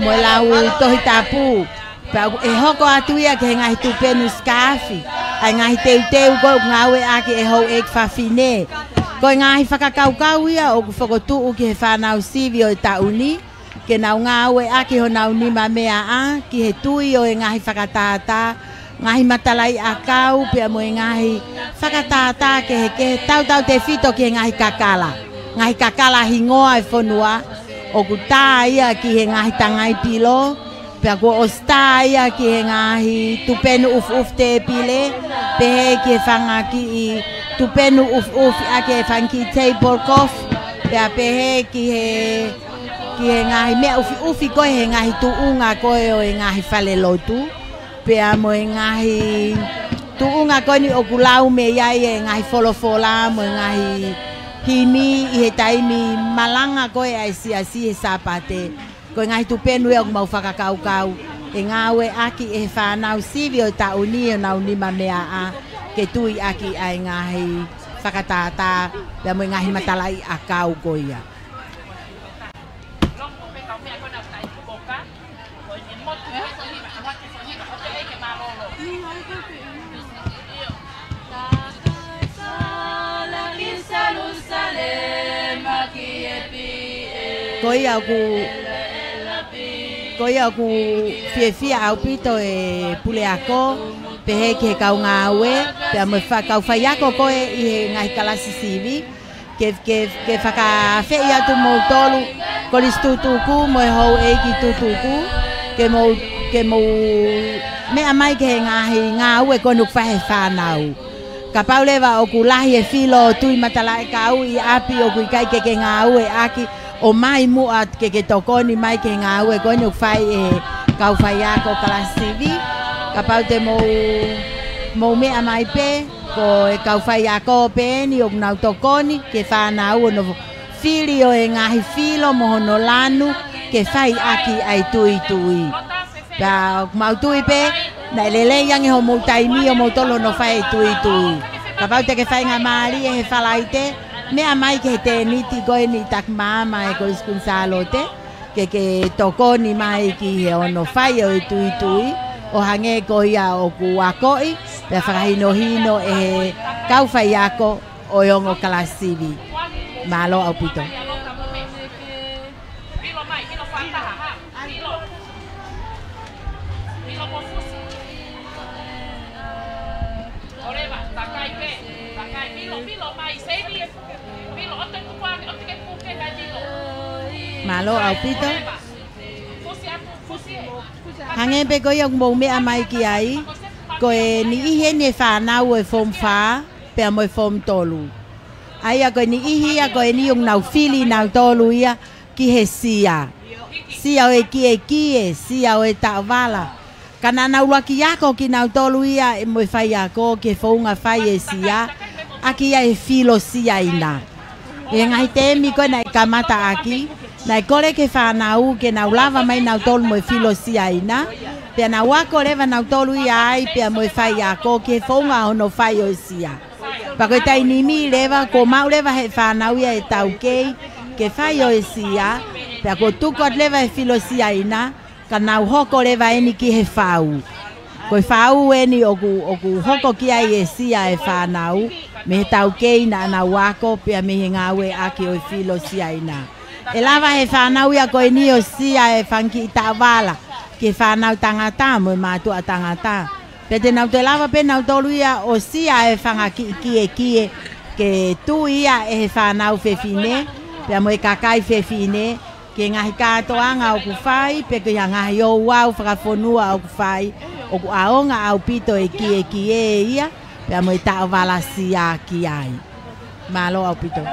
mo e lau Tohi Tapu. Pea ʻoku ʻe hoko atu ia ki he ngaahi tupenu sikaafi, ʻa e ngaahi teuteu ko ē ʻoku ngāueʻaki ʻe houʻeiki fafine. Ko e ngaahi fakakaukau ia ʻoku fokotuʻu ki he fānau sivi ʻo e taʻu ni, ke nau ngāueʻaki honau nimameaʻa ki he tui ʻo e ngaahi fakatātā, ngaahi matalaʻiʻakau, pea mo e ngaahi fakatātā kehekehe, tautautefito ki he ngaahi kakala. Ngaahi kakala hingoa e fonua, ʻoku tā ia ki he ngaahi tangai pilo, pea kuo ʻosi tā ia ki he ngaahi tupenu ʻufiʻufi tēpile, pehē ki he fanga kiʻi tupenu ʻufiʻufi ʻaki e fanga kiʻi tablecloth, pea pehē ki he ki he ngaahi meʻa ʻufiʻufi ko ē he ngaahi tuʻunga ko ē ʻo e ngaahi falelotu, pea mo e ngaahi tuʻunga ko eni ʻoku lau mei ai e ngaahi folofola mo e ngaahi himi ʻi he taimi malanga ko ē ʻa e siasi he Sāpate. Ko e ngaahi tupenu ia ʻoku mau fakakaukau ʻe ngāueʻaki ʻe he fānau sivi ʻo e taʻu ni honau nimameaʻa ke tuiʻaki ʻa e ngaahi fakatātā, pea mo e ngaahi matalaʻiʻakau ko ia. Ko ia ʻoku, ko ia ʻoku fiefia ʻaupito e puleako, pehē ki he kau ngāue, pea mo e fa-, kau faiako ko ē ʻi he ngaahi kalasi sivi, ke, ke, ke fakaafeʻi atu moutolu, kolisi tutuku mo e houʻeiki tutuku, ke mou, ke mou meʻa mai ki he ngaahi ngāue ko eni ʻoku fai ʻe he fānau. Kapau leva ʻoku lahi e filo tui matalaʻiʻakau ʻi ʻapi ʻoku ʻikai ke ke ngāueʻaki, ʻomai muʻa ke ke tokoni mai ki he ngāue ko eni ʻoku fai ʻe he kau faiako kalasi sivi. Kapau te mou, mou meʻa mai pē, ko e kau faiako pē eni ʻoku nau tokoni ki he fānau ʻo nau fili ʻo e ngaahi filo mo hono lanu ke fai ʻaki ʻa e tuitui. Pea ʻoku mau tui pē, naʻe lelei ange hoʻomou taimi ʻo moutolu hono fai e tuitui. Kapau te ke faingamālie he Falaite, meʻa mai ki he tēniti ko eni ʻi Takimāma ʻi he Kolisi Kuini Sālote, ke ke tokoni mai ki he hono fai ʻo e tuitui, ʻo hangē ko ia ʻoku akoʻi, pea fakahinohino ʻe he kau faiako ʻo e ongo kalasi sivi. Mālō ʻaupito. Mālō ʻaupito. Hangē pē ko ia ʻoku mou meʻa mai ki ai, ko e niʻihi eni e fānau ʻo e foomu fā, pea mo e foomu tolu. ʻA ia ko e niʻihi ia ko eni ʻoku nau fili nautolu ia ki he sia. Sia ʻo e kiekie, sia ʻo e taʻovala. Ka naʻa nau ʻuluaki ako kinautolu ia ʻe mo e faiako ki he founga fai e sia, ʻaki ia e filo Siaina. ʻI he ngaahi temi ko ē naʻe kamata ʻaki, naʻe kole ki he fānau ke nau lava mai nautolu mo e filo Siaina, pea nau ako leva nautolu ia ai pea mo e faiako ki he founga hono fai ʻo e sia. Pea ko e taimi ni leva, kuo maʻu leva ʻe he fānau ia e taukei ke fai ʻo e sia, pea kuo tuku atu leva e filo Siaina, ka nau hoko leva eni ki he fau. Ko e fau eni ʻoku, ʻoku hoko ki ai e sia e fānau, mei he taukei naʻa nau ako, pea mei he ngāueʻaki ʻo e filo Siaina. ʻE lava ʻe he fānau ia ko eni ʻo sia e fanga kiʻi taʻovala ki he fānau tangata mo e mātuʻa tangata. Pea te nau toe lava pē nautolu ia ʻo sia e fanga kiʻi kiekie ke tui ia ʻe he fānau fefine, pea mo e kakai fefine, ki he ngaahi kātoanga ʻoku fai, pe ki he ngaahi ouau fakafonua ʻoku fai, ʻoku ʻaonga ʻaupito e kiekie ia, pea mo e taʻovala sia ki ai. Mālō ʻaupito.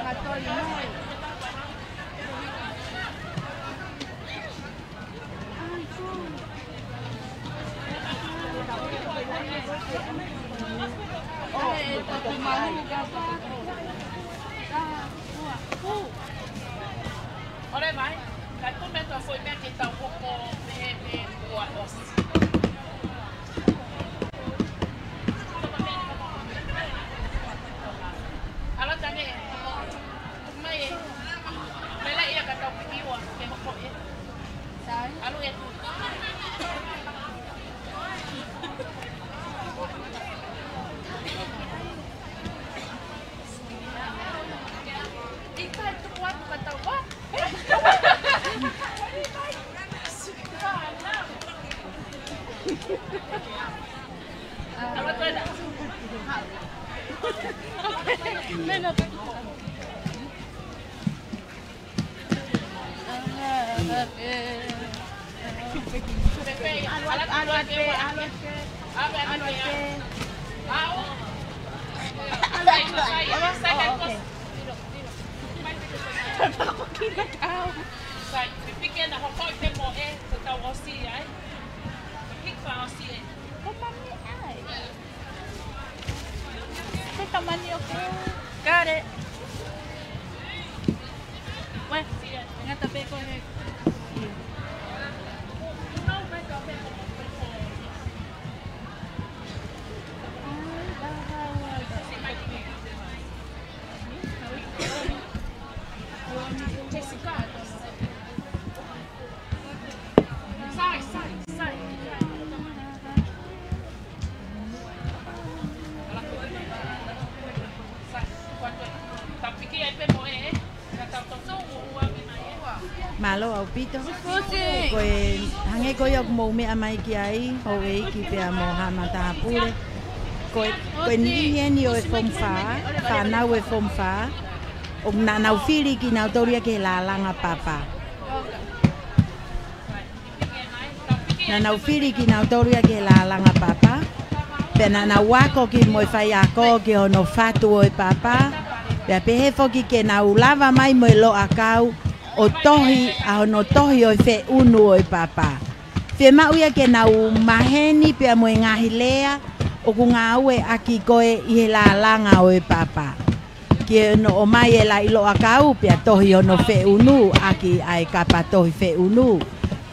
ʻOle mai, kae kumi atu ʻa e foʻi meʻa ke tau hoko mei he, mei he ua ʻosi. ʻAlu atu ʻange. Mai ē. Mele ia ka tau piki ua ke hoko ē. ʻAlu ē. ʻIkai tuku atu ka tau ua. Sai, piki ena hoko i te mo e, te tau ʻosi ai. Piki fa ʻosi e. Ko mami ai. Te tamani o ku kare. Ue, ngata pē ko he. Jessica. Sai, sai, sai. Mālō ʻaupito. Ko e hangē ko ia ʻoku mou meʻa mai ki ai, houʻeiki pea mo haʻa matāpule. Ko e, ko e niʻihi eni ʻo e form five, fānau e form five. ʻOku naʻa nau fili kinautolu ia ki he lālanga papa. Naʻa nau fili kinautolu ia ki he lālanga papa. Pea naʻa nau ako ki mo e faiako ki hono fatu ʻo e papa. Pea pehē foki ke nau lava mai mo e loʻakau ʻo tohi ʻa hono tohi ʻo e feʻunu ʻo e papa. Fiemaʻu ia ke nau maheni pea mo e ngaahi lea ʻoku ngāueʻaki ko ē ʻi he lālanga ʻo e papa. Ke nau ʻomai e laʻi loʻakau, pea tohi hono feʻunu, ʻaki ʻa e kapa tohi feʻunu,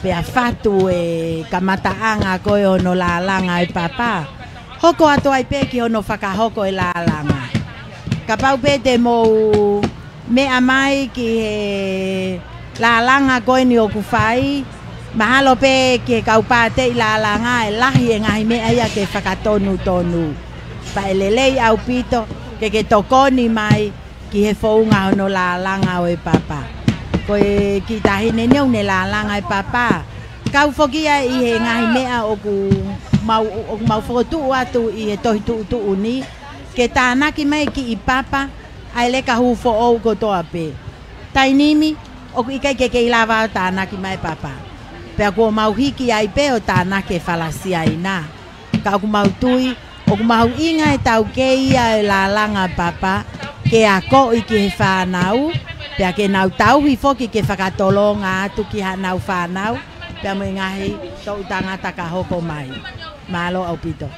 pea fatu e kamataʻanga ko ē hono lālanga e papa. Hoko atu ai pē ki hono fakahoko e lālanga. Kapau pē te mou meʻa mai ki he lālanga ko eni ʻoku fai, mahalo pē ki he kau pāteʻi lālanga ʻe lahi e ngaahi meʻa ia ke fakatonutonu. Pea ʻe lelei ʻaupito ke ke tokoni mai ki he founga hono lālanga ʻo e papa. Ko e kiʻi taʻahine ni ʻoku ne lālanga e papa. Kau foki ia ʻi he ngaahi meʻa ʻoku mau, ʻoku mau fokotuʻu atu ʻi he tohi tuʻutuʻuni, ke tānaki mai kiʻi papa ʻa e leka hū foʻou kotoa pē. Taimi ni, ʻoku ʻikai ke kei lava ʻo tānaki mai papa. Pea kuo mau hiki ai pē ʻo tānaki e fala Siaina. Ka ʻoku mau tui, ʻoku mahuʻinga e taukei ia e lālanga papa, ke akoʻi ki he fānau, pea ke nau tauhi foki ke fakatolonga atu ki haʻanau fānau, pea mo e ngaahi toʻu tangata ka hoko mai. Mālō ʻaupito.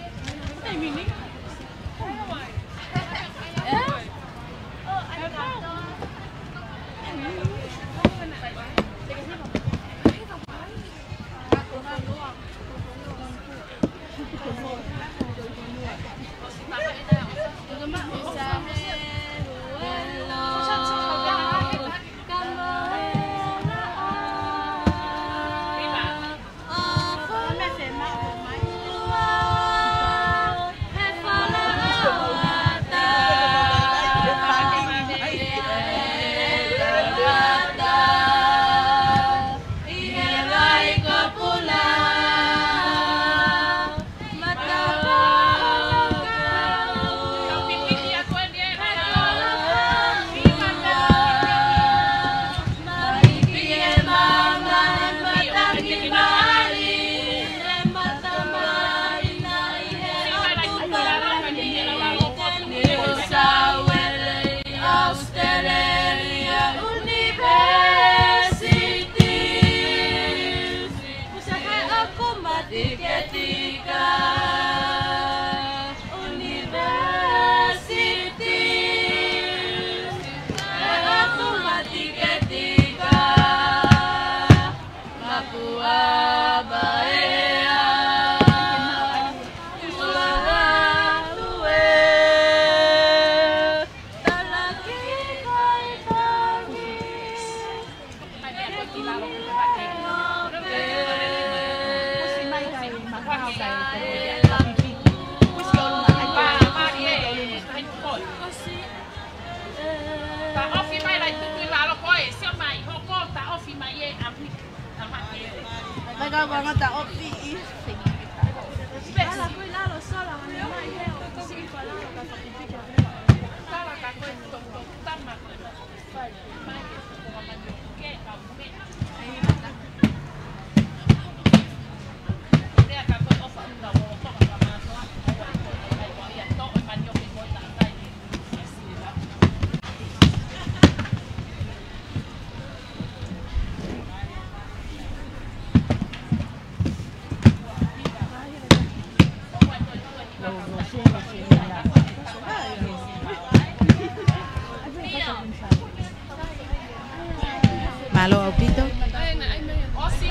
Mālō ʻaupito.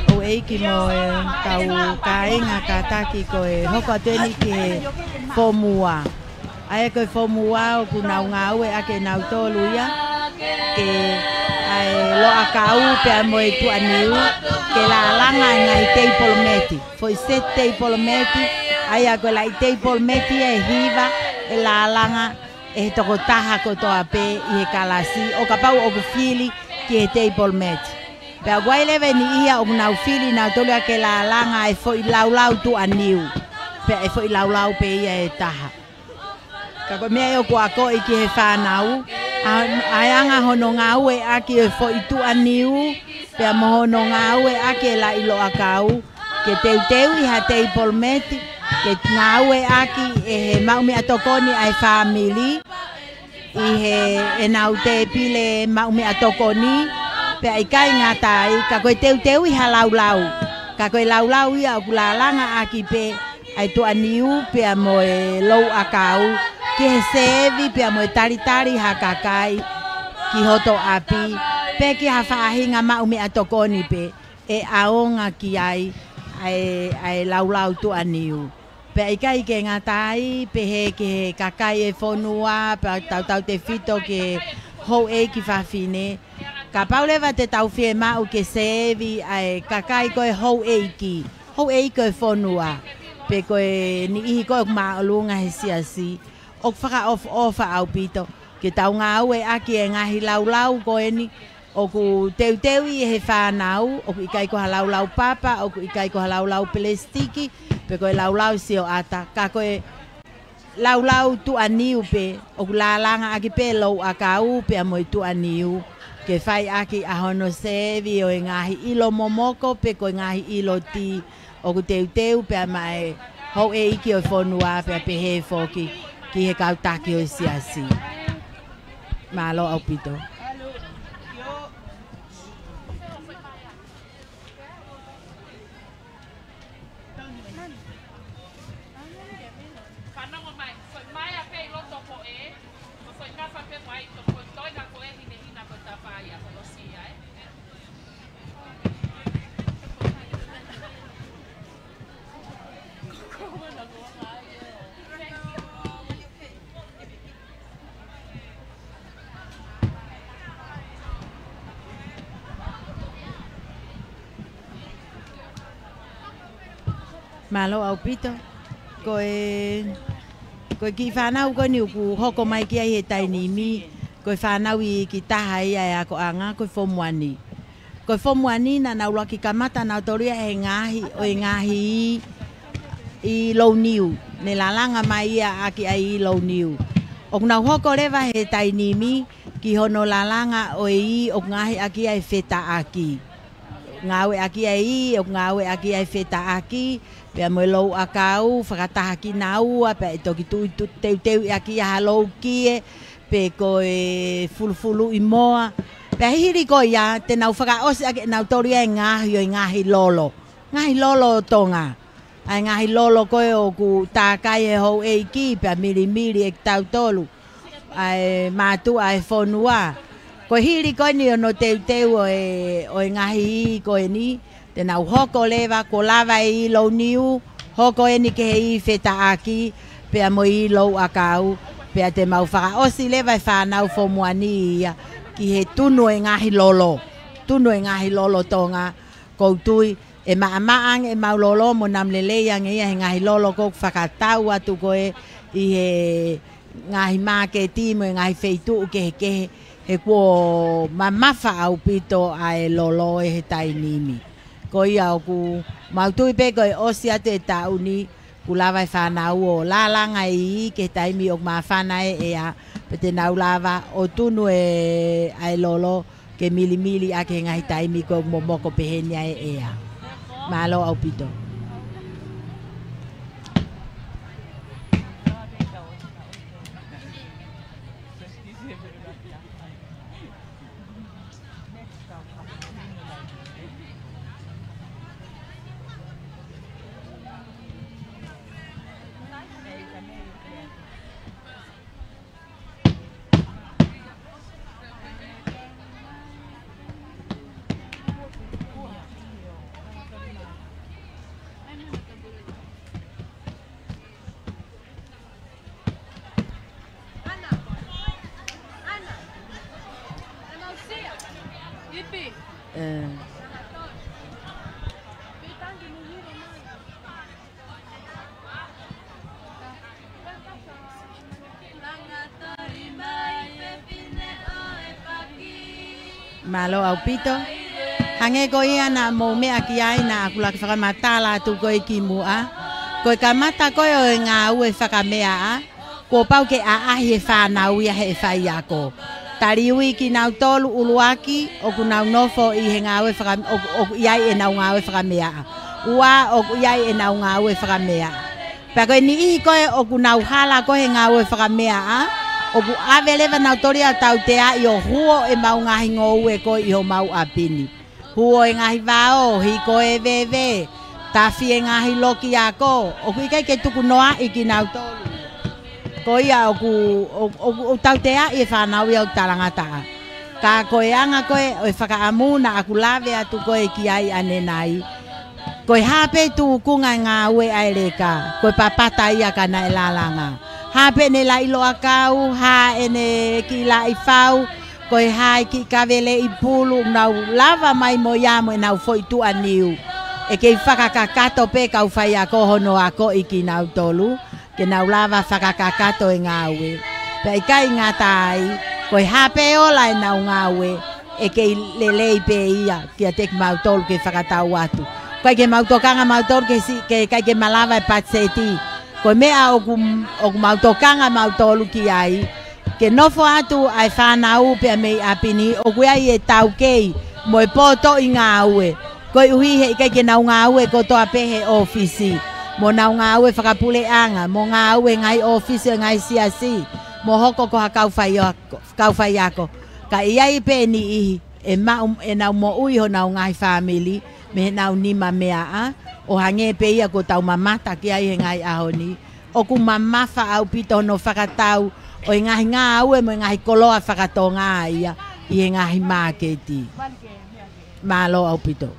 ʻOku ʻeiki mo e kau kāinga kātaki ko e hoko atu eni ki he Foomu Ua. ʻA ia ko e Foomu Ua ʻoku nau ngāueʻaki ʻe nautolu ia ke ʻa e Loʻakau pea mo e Tuʻaniu ke lālanga e ngaahi teipolometi. Foʻi seti teipolometi, ʻa ia ko e laʻi teipolometi ʻe hiva ʻe lālanga ʻe he tokotaha kotoa pē ʻi he kalasi, ʻo kapau ʻoku fili ki he teipolometi. Pea ʻoku ʻi ai leva e niʻihi ia ʻoku nau fili nautolu ia ke lālanga e foʻi laulau Tuʻaniu. Pea ʻe foʻi laulau pē ia ʻe taha. Ka ko e meʻa ia ʻoku akoʻi ki he fānau, ʻa, ʻa e anga hono ngāueʻaki e foʻi Tuʻaniu, pea mo hono ngāueʻaki e laʻi Loʻakau, ke teuteuʻi ha teipolometi, ke ngāueʻaki ʻe he maʻumeʻatokoni ʻa e fāmili, ʻi he ʻenau tēpile maʻumeʻatokoni, pea ʻikai ngata ai, ka ko e teuteuʻi ha laulau. Ka ko e laulau ia ʻoku lālangaʻaki pē ʻa e Tuʻaniu pea mo e Louʻakau, ki he sēvi pea mo e talitali ha kakai ki hoto ʻapi, pe ki ha faʻahinga maʻumeʻatokoni pē ʻe ʻaonga ki ai ʻa e, ʻa e laulau Tuʻaniu. Pea ʻikai ke ngata ai, pehē ki he kakai e fonua, pea tautautefito ki he houʻeiki fafine. Kapau leva te tau fiemaʻu ke sēvi ʻa e kakai ko e houʻeiki, houʻeiki ko e fonua, pe ko e niʻihi ko ē ʻoku māʻolunga he siasi, ʻoku fakaʻofoʻofa ʻaupito ke tau ngāueʻaki e ngaahi laulau ko eni, ʻoku teuteuʻi ʻe he fānau, ʻoku ʻikai ko ha laulau papa, ʻoku ʻikai ko ha laulau pelesitiki, pe ko e laulau sioʻata, ka ko e laulau Tuʻaniu pē, ʻoku lālangaʻaki pē Louʻakau pea mo e Tuʻaniu, ke fai ʻaki ʻa hono sēvi ʻo e ngaahi ʻilo momoko, pe ko e ngaahi ʻilo tī, ʻoku teuteu pea maʻa e houʻeiki ʻo e fonua pea pehē foki ki he kau taki ʻo e siasi. Mālō ʻaupito. Mālō ʻaupito. Ko e, ko e kiʻi fānau ko eni ʻoku hoko mai ki ai he taimi ni, ko e fānau iiki taha ia ʻa e akoʻanga, ko e Form One. Ko e Form One naʻa nau ʻuluaki kamata nautolu ia he ngaahi, ʻo e ngaahi ʻi, ʻi Louniu. Ne lalanga mai ia ʻaki ʻa e ʻi Louniu. ʻOku nau hoko leva he taimi ni ki hono lalanga ʻo e ʻi ʻoku ngaohi ʻaki ʻa e Fetaʻaki. Ngāueʻaki ʻa e ʻi ʻoku ngāueʻaki ʻa e Fetaʻaki, pea mo e Louʻakau, fakataha kinaua, pea ʻe toki tuʻu, tuʻu teuteuʻi ʻaki ʻa ha loukie, pe ko e fulufuluʻi moa. Pea hili ko ia, te nau fakaʻosi ʻaki ʻe nautolu ia e ngaohi ʻo e ngaahi lolo. Ngaahi lolo Tonga. ʻA e ngaahi lolo ko ē ʻoku tākai ʻe he houʻeiki pea milimili ʻe kitautolu ʻa e mātuʻa ʻa e fonua. Ko e hili ko eni hono teuteu ʻo e, ʻo e ngaahi ʻi ko eni, te nau hoko leva, kuo lava e ʻi Louniu, hoko eni ki he ʻi Fetaʻaki, pea mo e ʻi Louʻakau, pea te mau fakaʻosi leva e fānau Form One ia, ki he tunu e ngaahi lolo, tunu e ngaahi lolo Tonga, ʻoku ou tui, ʻe maʻamaʻa ange ʻemau lolo mo nau lelei ange ia he ngaahi lolo ʻoku fakatau atu ko ē ʻi he ngaahi māketi mo e ngaahi feituʻu kehekehe, he kuo mamafa ʻaupito ʻa e lolo ʻi he taimi ni. Ko ia ʻoku mau tui pē ko e ʻosi atu e taʻu ni, kuo lava e fānau ʻo lalanga e ʻi ki he taimi ʻoku māfana e ʻea, pea te nau lava ʻo tunu e, ʻa e lolo, ke milimili ʻaki he ngaahi taimi ko ē ʻoku momoko pehē ni ʻa e ʻea. Mālō ʻaupito. Mālō ʻaupito. Hangē ko ia naʻa mou meʻa ki ai naʻa ku laki fakamatala atu ko ē kimuʻa. Ko e kamata ko ē ʻo e ngāue fakameaʻa, kuo pau ke ʻaʻahi e fānau ia he faiako. Taliui kinautolu ʻuluaki, ʻoku nau nofo ʻi he ngāue faka-, ʻoku, ʻoku ʻi ai ʻenau ngāue fakameaʻa. Ua, ʻoku ʻi ai ʻenau ngāue fakameaʻa. Pea ko e niʻihi ko ē ʻoku nau hala ko ē he ngāue fakameaʻa, ʻoku ʻave leva nautolu ia ʻo tauteaʻi ʻo huo ʻemau ngaahi ngoue ko ē ʻi homau ʻapi ni. Huo e ngaahi vao, hiko e veve, tafi e ngaahi loki ako, ʻoku ʻikai ke tukunoaʻi kinautolu. Ko ia ʻoku, ʻo, ʻo, ʻo tauteaʻi e fānau ia ʻoku talangataʻa. Ka ko e anga ko ē ʻo e fakaʻamu naʻa ku lave atu ko ē ki ai ʻanenai. Ko e hā pē tūkunga e ngāue ʻa e leka, ko e papata ia ka naʻe lalanga. Hā pē ʻene laʻi loʻakau, hā ʻene kiʻi laʻi fau, ko e hā e kiʻi kaveleʻi pulu, nau lava mai mo ia mo ʻenau foʻi tuʻa niu. ʻE kei fakakakato pē kau faiako hono akoʻi kinautolu, ke nau lava fakakakato e ngāue. Pea ʻikai ngata ai, ko e hā pē ola ʻenau ngāue, ʻe kei lelei pē ia kiate kimautolu ke fakatau atu. ʻIkai ke mau tokanga mautolu ke si-, ke, ʻikai ke malava e patiseti. Ko e meʻa ʻoku, ʻoku mau tokanga mautolu ki ai, ke nofo atu ʻa e fānau pea mei ʻapi ni, ʻoku ʻi ai e taukei mo e pōtoʻi ngāue. Koeʻuhi he ʻikai ke nau ngāue kotoa pē he ʻōfisi. Mo nau ngāue fakapuleʻanga, mo ngāue ngaahi ʻōfisi ʻo e ngaahi siasi, mo hoko ko ha kau faiako, kau faiako. Ka ʻi ai pē niʻihi ʻe maʻu ʻenau moʻui honau ngaahi fāmili, mei heʻenau nima meaʻa, ʻo hangē pē ia kuo tau mamata ki ai he ngaahi ʻaho ni. ʻOku mamafa ʻaupito hono fakatau ʻo e ngaahi ngāue mo e ngaahi koloa fakatonga ia ʻi he ngaahi māketi. Mālō ʻaupito.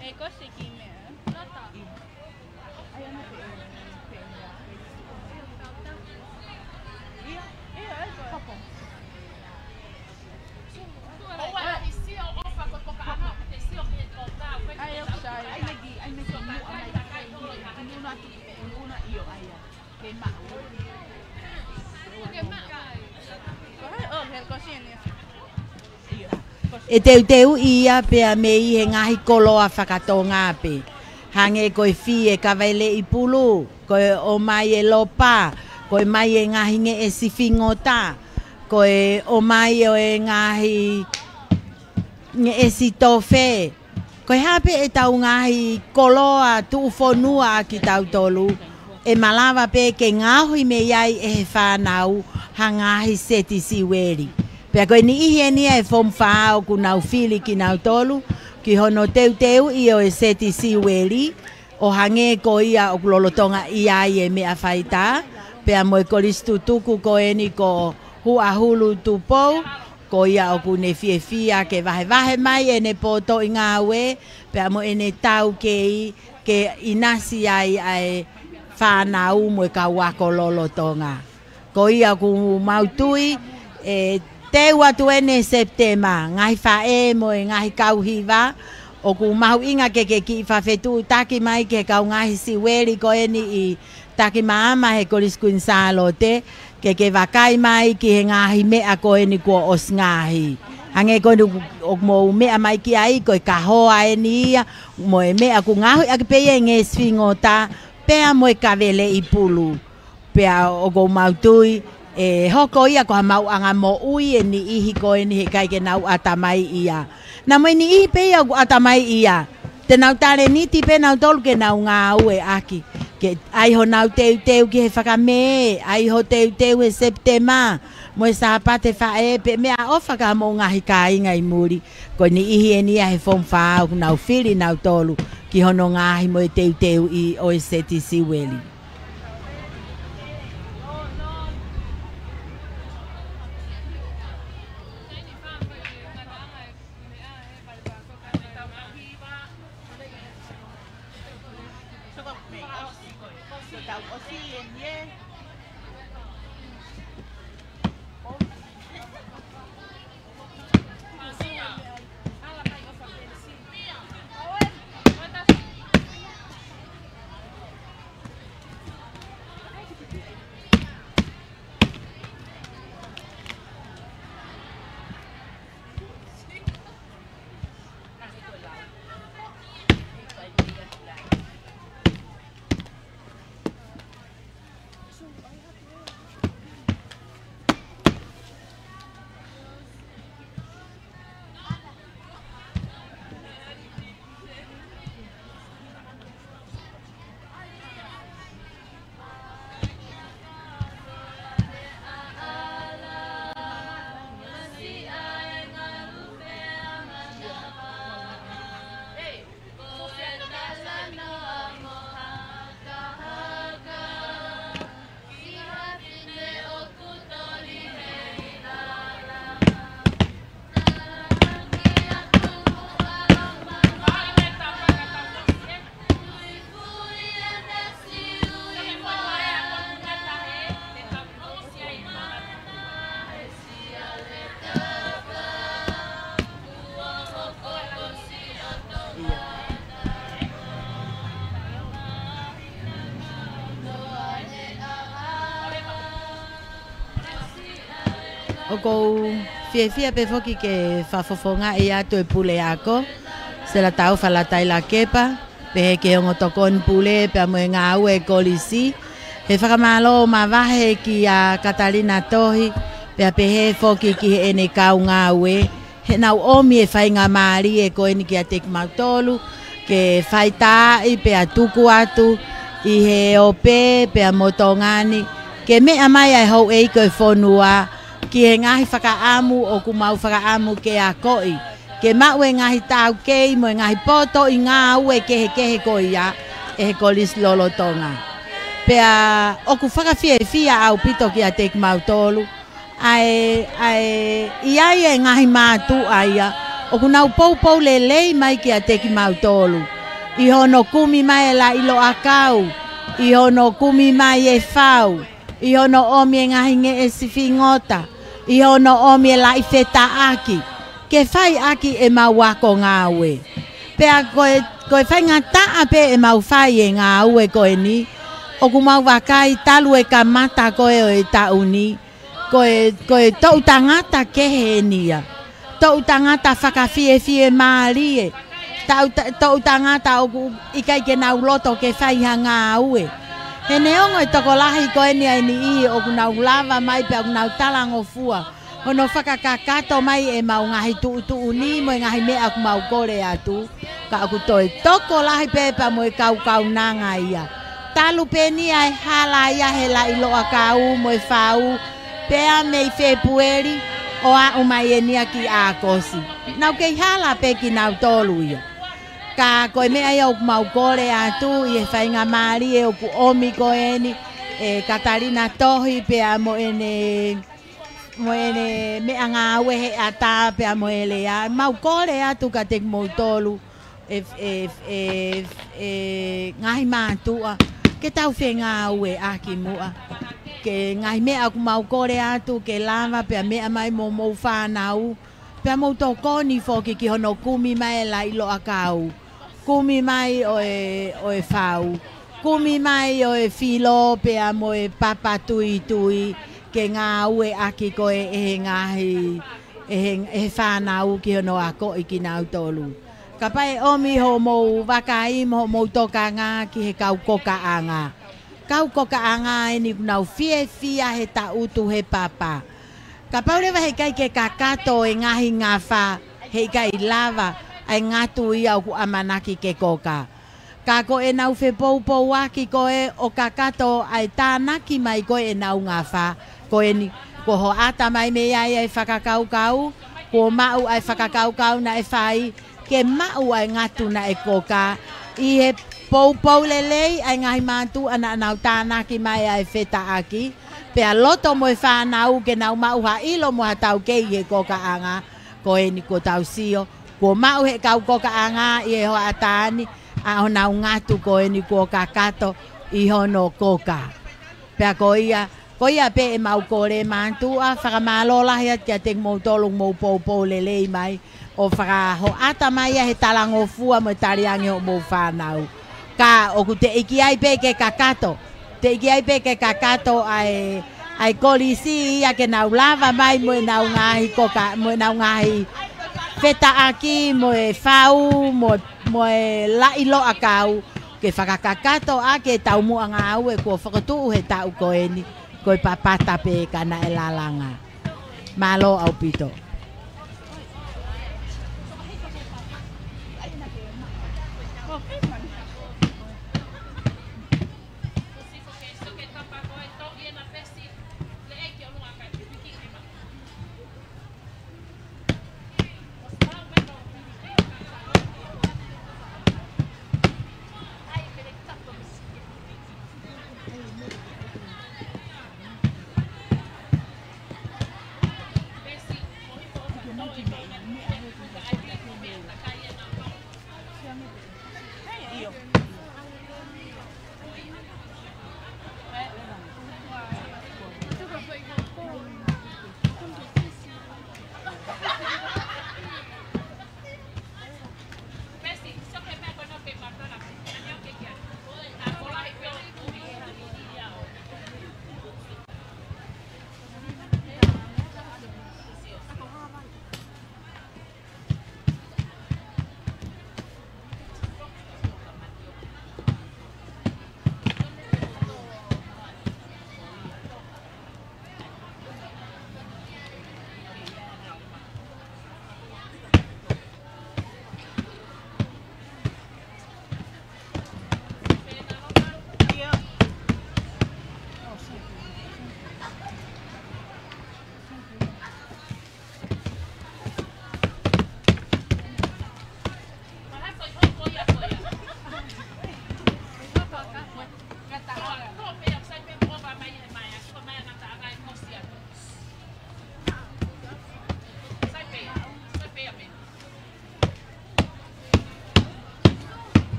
E kosi ki meʻa. ʻE teuteuʻi ia pea mei he ngaahi koloa fakatonga pē. Hangē ko e fī e kaveleʻi pulu, ko e ʻomai e lopa, ko e ʻomai e ngaahi ngeʻesi fingota, ko e ʻomai ʻo e ngaahi ngeʻesi tofe. Ko e hā pē ʻetau ngaahi koloa tuʻufonua ʻa kitautolu, ʻe malava pē ke ngaohi mei ai ʻe he fānau ha ngaahi seti siueli. Pea ko e niʻihi eni ʻa e Form Four ʻoku nau fili kinautolu ki hono teuteuʻi ʻo e seti siueli, ʻo hangē ko ia ʻoku lolotonga ʻi ai e meʻa faitā, pea mo e kolisi tutuku ko eni ko Huʻahulu Tupou, ko ia ʻoku ne fiefia ke vahevahe mai ʻene potoʻi ngāue, pea mo ʻene taukei ke ʻinasi ai ʻa e fānau mo e kau ako lolotonga. Ko ia ʻoku mau tui, ʻe teu atu eni Sepitema, ngaahi faʻē mo e ngaahi kau hiva, ʻoku mahuʻinga ke ke kiʻi fakafetuʻutaki mai ki he kau ngaahi siueli ko eni ʻi Takimaama he Kolisi Kuini Sālote, ke ke vakai mai ki he ngaahi meʻa ko eni kuo ʻosi ngaohi. Hangē ko eni ʻoku mou meʻa mai ki ai, ko e kahoa eni ia, mo e meʻa ʻoku ngaohi ʻaki pē ia e ngeʻesi fingota, pea mo e kaveleʻi pulu. Pea ʻoku mau tui, ʻe hoko ia ko ha maʻuʻanga moʻui e niʻihi ko eni he ʻikai ke nau ʻatamaiʻi ia. Naʻa mo e niʻihi pē ia ʻoku ʻatamaiʻi ia, te nau talēniti pē nautolu ke nau ngāueʻaki. Ke ʻai honau teuteu ki he fakamē, ʻai ho teuteu he Sepitema, mo e Sāpate Faʻē, pe meʻaʻofa ki hoʻomou ngaahi kāinga ʻi muli. Ko e niʻihi eni ia he Form Four ʻoku nau fili nautolu ki hono ngaohi mo e teuteuʻi ʻo e seti siueli. ʻOku ou fiefia pē foki ke fakafofongaʻi atu e puleako, Sela Taufa Latai Lakepa, pehē ki he ongo tokoni pule pea mo e ngāue e kolisi. He fakamālō mavahe kia Katalina Tohi, pea pehē foki ki heʻene kau ngāue, heʻenau ʻomi e faingamālie ko eni kiate kimautolu, ke faitaaʻi pea tuku atu ʻi he ope pea mo Tonga ni, ke meʻa mai ʻa e houʻeiki ʻo e fonua ki he ngaahi fakaʻamu ʻoku mau fakaʻamu ke akoʻi, ke maʻu e ngaahi taukei mo e ngaahi potoʻi ngāue kehekehe ko ia ʻe he kolisi lolotonga. Pea ʻoku fakafiefia ʻaupito kiate kimautolu ʻa e, ʻa e, ʻi ai e ngaahi mātuʻa ia ʻoku nau poupou lelei mai kiate kimautolu, ʻi hono kumi mai e laʻiloʻakau, ʻi hono kumi mai e fau, ʻi hono ʻomi e ngaahi ngeʻesi fingota, ʻi hono ʻomi e laʻi fetaʻaki, ke fai ʻaki ʻemau ako ngāue. Pea ko e, ko e faingataʻa pē ʻemau fai e ngāue ko eni, ʻoku mau vakai talu e kamata ko ē ʻo e taʻu ni, ko e, ko e toʻu tangata kehe eni ia. Toʻu tangata fakafiefimālie. Tau ta-, toʻu tangata ʻoku ʻikai ke nau loto ke fai ha ngāue. He neongo e tokolahi ko eni ʻa e niʻihi ʻoku nau lava mai pea ʻoku nau talangofua hono fakakakato mai ʻemau ngaahi tuʻutuʻuni mo e ngaahi meʻa ʻoku mau kole atu, ka ʻoku toe tokolahi pē pea mo e kau kaunanga ia. Talu pē eni ʻa e hala ia he laʻiloʻakau mo e fau, pea mei Fēpueli ʻo aʻu mai eni ia ki ʻAokosi. Nau kei hala pē kinautolu ia. Ka ko e meʻa ia ʻoku mau kole atu ʻi he faingamālie ʻoku ʻomi ko eni ʻe Katalina Tohi pea mo ʻene, mo ʻene meʻangāue he ʻata pea mo e lea. Mau kole atu kiate kimoutolu e, e, e, e ngaahi mātuʻa, ke tau fengāueʻaki muʻa. Ke ngaahi meʻa ʻoku mau kole atu ke lava pea meʻa mai mo homou fānau, pea mou tokoni foki ki hono kumi mai e laʻiloʻakau, kumi mai ʻo e, ʻo e fau, kumi mai ʻo e filo pea mo e papa tuitui, ke ngāueʻaki ko ē ʻe he ngaahi, ʻe he, ʻe he fānau ki hono akoʻi kinautolu. Kapau ʻe ʻomi hoʻomou vakai mo hoʻomou tokanga ki he kau kokaʻanga. Kau kokaʻanga eni ʻoku nau fiefia he taʻutu he papa. Kapau leva heʻikai ke kakato e ngaahi ngafa, heʻikai lava ʻa e ngatu ia ʻoku ʻamanaki ke koka. Ka ko ʻenau fepoupouaki ko ē ʻo kakato ʻa e tānaki mai ko ē ʻenau ngafa, ko eni kuo hoʻata mai mei ai ʻa e fakakaukau, kuo maʻu ʻa e fakakaukau naʻe fai, ke maʻu ʻa e ngatu naʻe koka, ʻi he poupou lelei ʻa e ngaahi mātuʻa naʻa nau tānaki mai ʻa e fetaʻaki, pea loto mo e fānau ke nau maʻu ha ʻilo mo ha taukei he kokaʻanga, ko eni kuo tau sio, kuo maʻu he kau kokaʻanga ʻi he hoʻatā ni, ʻa honau ngatu ko eni kuo kakato ʻi hono koka. Pea ko ia, ko ia pē ʻemau kole mātuʻa, fakamālō lahi atu kiate kimoutolu mou poupou lelei mai, ʻo fakahoʻata mai ia he talangofua mo e taliangi hoʻomou fānau. Ka ʻoku teʻeki ai pē ke kakato, teʻeki ai pē ke kakato ʻa e, ʻa e kolisi ia ke nau lava mai mo ʻenau ngaahi koka, mo ʻenau ngaahi fetaʻaki, mo e fau, mo, mo e laʻiloʻakau, ke fakakakato ʻaki e taumuʻa ngāue kuo fokotuʻu he taʻu ko eni, ko e papata pē ka naʻe lalanga. Mālō ʻaupito.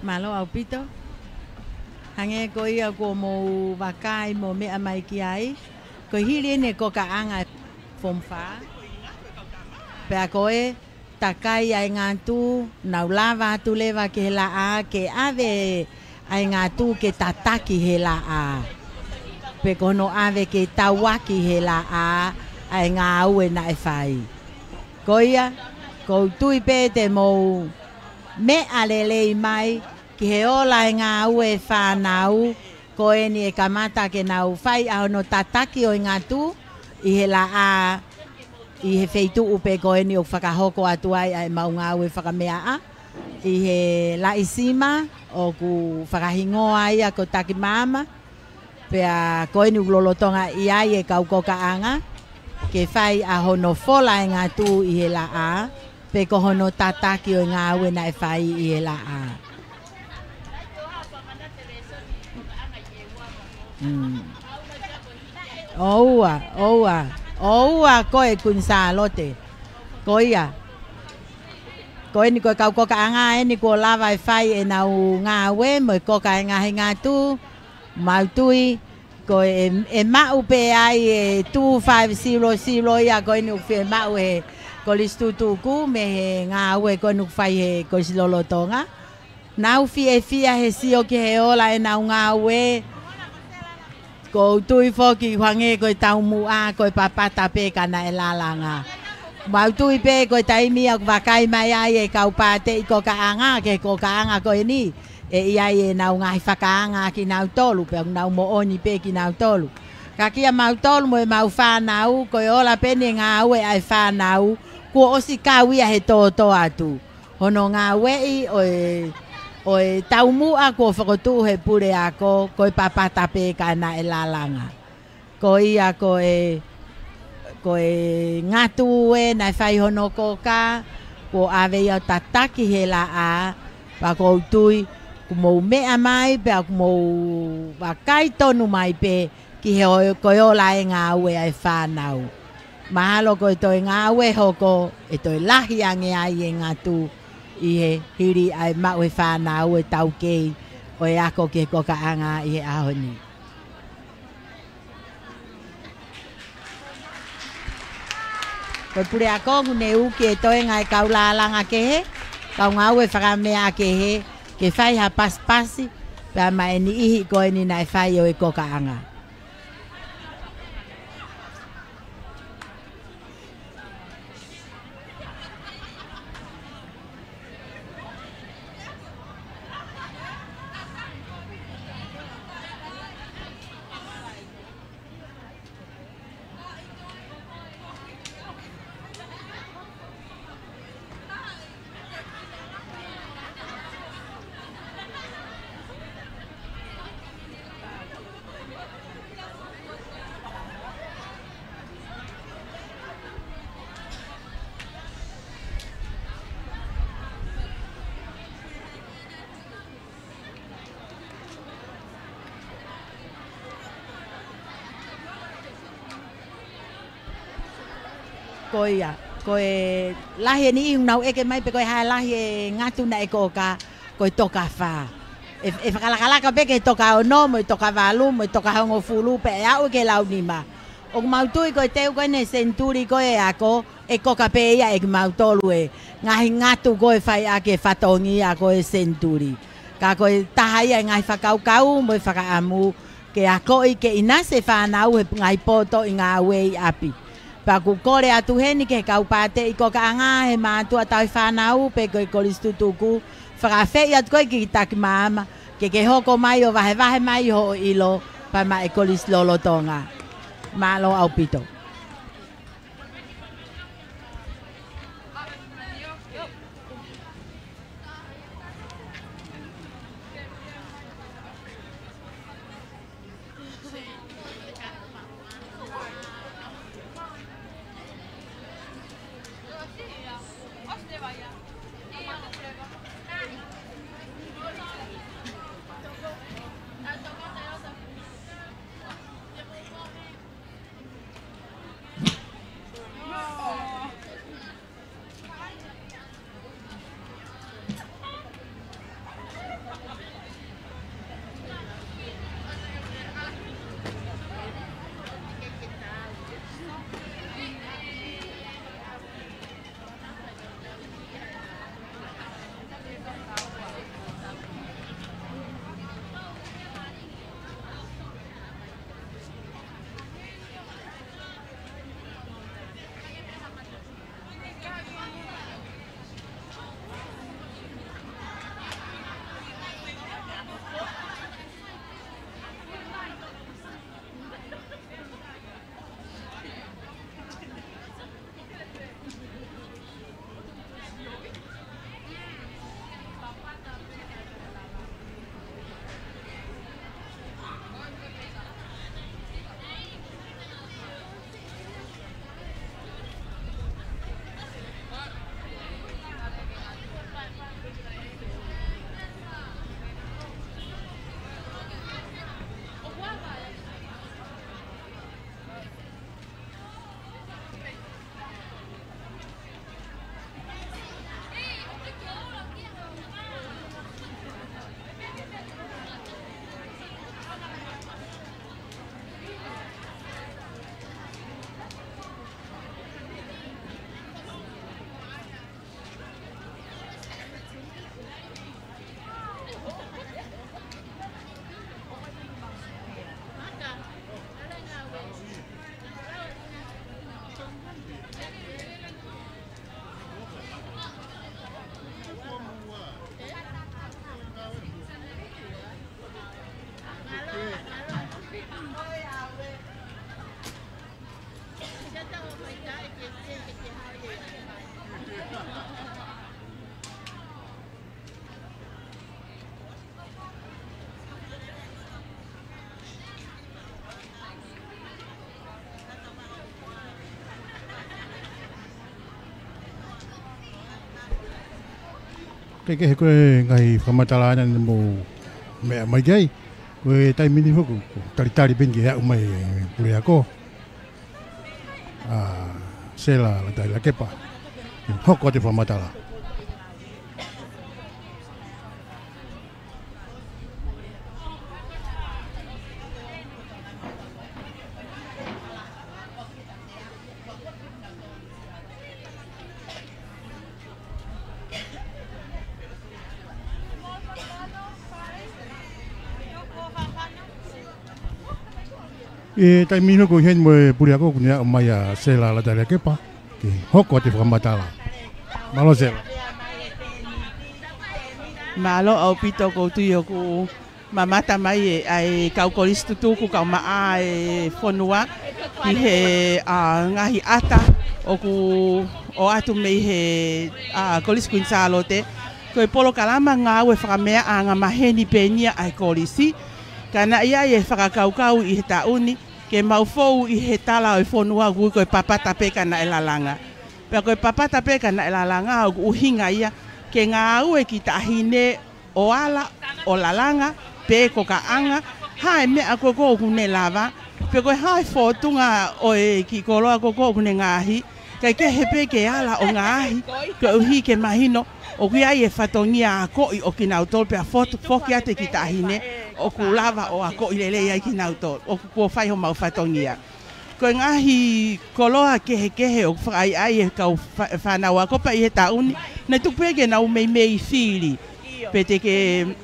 Mālō ʻaupito. Hangē ko ia kuo mou vakai mo meʻa mai ki ai, ko e hili eni e kokaʻanga Form Five. Pea ko e takai ʻa e ngatu, nau lava atu leva ki he laʻā, ke ʻave ʻa e ngatu ke tataki he laʻā. Pe ko hono ʻave ke tauaki he laʻā ʻa e ngāue naʻe fai. Ko ia, ʻoku ou tui pē te mou meʻa lelei mai ki he ola e ngāue e fānau, ko eni ʻe kamata ke nau fai ʻa hono tataki ʻo e ngatu ʻi he laʻā, ʻi he feituʻu pē ko eni ʻoku fakahoko atu ai ʻa e mau ngāue fakameaʻa, ʻi he Laʻisima, ʻoku fakahingoa ia ko Takimaama. Pea ko eni ʻoku lolotonga ʻi ai e kau kokaʻanga ke fai ʻa hono fola e ngatu ʻi he laʻā, pe ko hono tataki ʻo e ngāue naʻe fai ʻi he laʻā. Mm. ʻOua, ʻoua, ʻoua ko e Kuini Sālote. Ko ia. Ko eni ko e kau kokaʻanga eni kuo lava e fai ʻenau ngāue mo e koka e ngaahi ngatu, mau tui, ko e, ʻe maʻu pē ai e two five zero zero ia ko eni ʻoku fiemaʻu he Kolisi Tutuku mei he ngāue ko eni ʻoku fai he Kolisi Lolotonga. Nau fiefia he sio ki he ola ʻenau ngāue. ʻOku ou tui foki hangē ko e taumuʻa, ko e papata pē ka naʻe lalanga. Mau tui pē ko e taimi ia ʻoku vakai mai ai e kau pāteʻi kokaʻanga ki he kokaʻanga ko eni, ʻe ʻi ai ʻenau ngaahi fakaanga kinautolu, pea ʻoku nau moʻoni pē kinautolu. Ka kia mautolu mo e mau fānau, ko e ola pē eni e ngāue ʻa e fānau, kuo ʻosi kau ia he tōtōatu. Hono ngāueʻi ʻo e, ʻo e taumuʻa kuo fokotuʻu he puleako, ko e papata pē ka naʻe lalanga. Ko ia ko e, ko e ngatu ē naʻe fai hono koka, kuo ʻave ia ʻo tataki he laʻā, pea ʻoku ou tui, ʻoku mou meʻa mai, pea ʻoku mou vakai tonu mai pē, ki he o-, ko e ola e ngāue ʻa e fānau. Mahalo ko e toe ngāue hoko, ʻe toe lahi ange ai e ngatu ʻi he hili ʻa e maʻu he fānau e taukei ʻo e ako ki he kokaʻanga ʻi he ʻaho ni. Ko e puleako ʻoku ne uki e toenga e kau lalanga kehe, kau ngāue fakameʻa kehe, ke fai ha pasipasi, pea maʻa e niʻihi ko eni naʻe fai ʻo e kokaʻanga. Ko ia, ko e lahi e niʻihi ʻoku nau ʻeke mai pe ko e hā e lahi e ngatu naʻe koka, ko e toka fā. ʻE, ʻe fakalakalaka pē ki he toka ono, mo e toka valu, mo e toka hongofulu, pea ʻe aʻu ki he launima. ʻOku mau tui ko e teu ko eni e senituli ko e ako, ʻe koka pē ia ʻe kimautolu e ngaahi ngatu ko e fai ʻaki e fatongia ko e senituli. Ka ko e taha ia e ngaahi fakakaukau mo e fakaʻamu ke akoʻi ke ʻinasi e fānau he ngaahi pōtoʻi ngāue ʻi ʻapi. Pea ʻoku kole atu heni ki he kau pāteʻi kokaʻanga he mātuʻa tauhi fānau pe ko e kolisi tutuku, fakaafeʻi atu koe ki Takimaama, ke ke hoko mai ʻo vahevahe mai hoʻo ʻilo, pea maʻa e kolisi lolotonga. Mālō ʻaupito. Kehekehe ko e ngaahi fakamatala ʻanai ne mou meʻa mai ki ai. Ko e taimi ni foki, ko e talitali pē eni ke aʻu mai e puleako. ʻA Sela Latailakepa. Hoko atu e fakamatala. ʻI he taimi ni ko eni mo e puleako kuo ne aʻu mai ʻa Sela Latailakepa ke hoko atu e fakamatala. Mālō Sela. Mālō ʻaupito, ʻoku ou tui ʻoku mamata mai ʻa e kau kolisi tutuku, kau maʻa e fonua ki he, ʻa, ngaahi ʻata ʻoku ʻoatu mei he, ʻa, Kolisi Kuini Sālote. Ko e polokalama ngāue fakameaʻa angamaheni pē eni ia ʻa e kolisi. Ka naʻe ʻi ai e fakakaukau ʻi he taʻu ni ke mau fou ʻi he tala ʻo e fonua ʻoku ui ko e papata pē ka naʻe lalanga. Pea ko e papata pē ka naʻe lalanga ʻoku ʻuhinga ia ke ngāue ki taʻahine ʻo ala, ʻo lalanga, pe ko e kaʻanga, ha e meʻa ko ē ʻoku ne lava, pe ko e hā e fōtunga ʻo e kiʻi koloa ko ē ʻoku ne ngaohi, kae kehe pē ke ala ʻo ngaohi, koeʻuhi ke mahino ʻoku ʻi ai e fatongia akoʻi ʻo kinautolu pea fotu, foki atu ki taʻahine ʻoku lava ʻo akoʻi lelei ai kinautolu, ʻoku kuo fai homau fatongia. Ko e ngaahi koloa kehekehe ʻoku fakaʻaiʻai e kau fa-, fānau ako pea ʻi he taʻu ni, naʻe tuku pē ke nau meimei fili. Pe te ke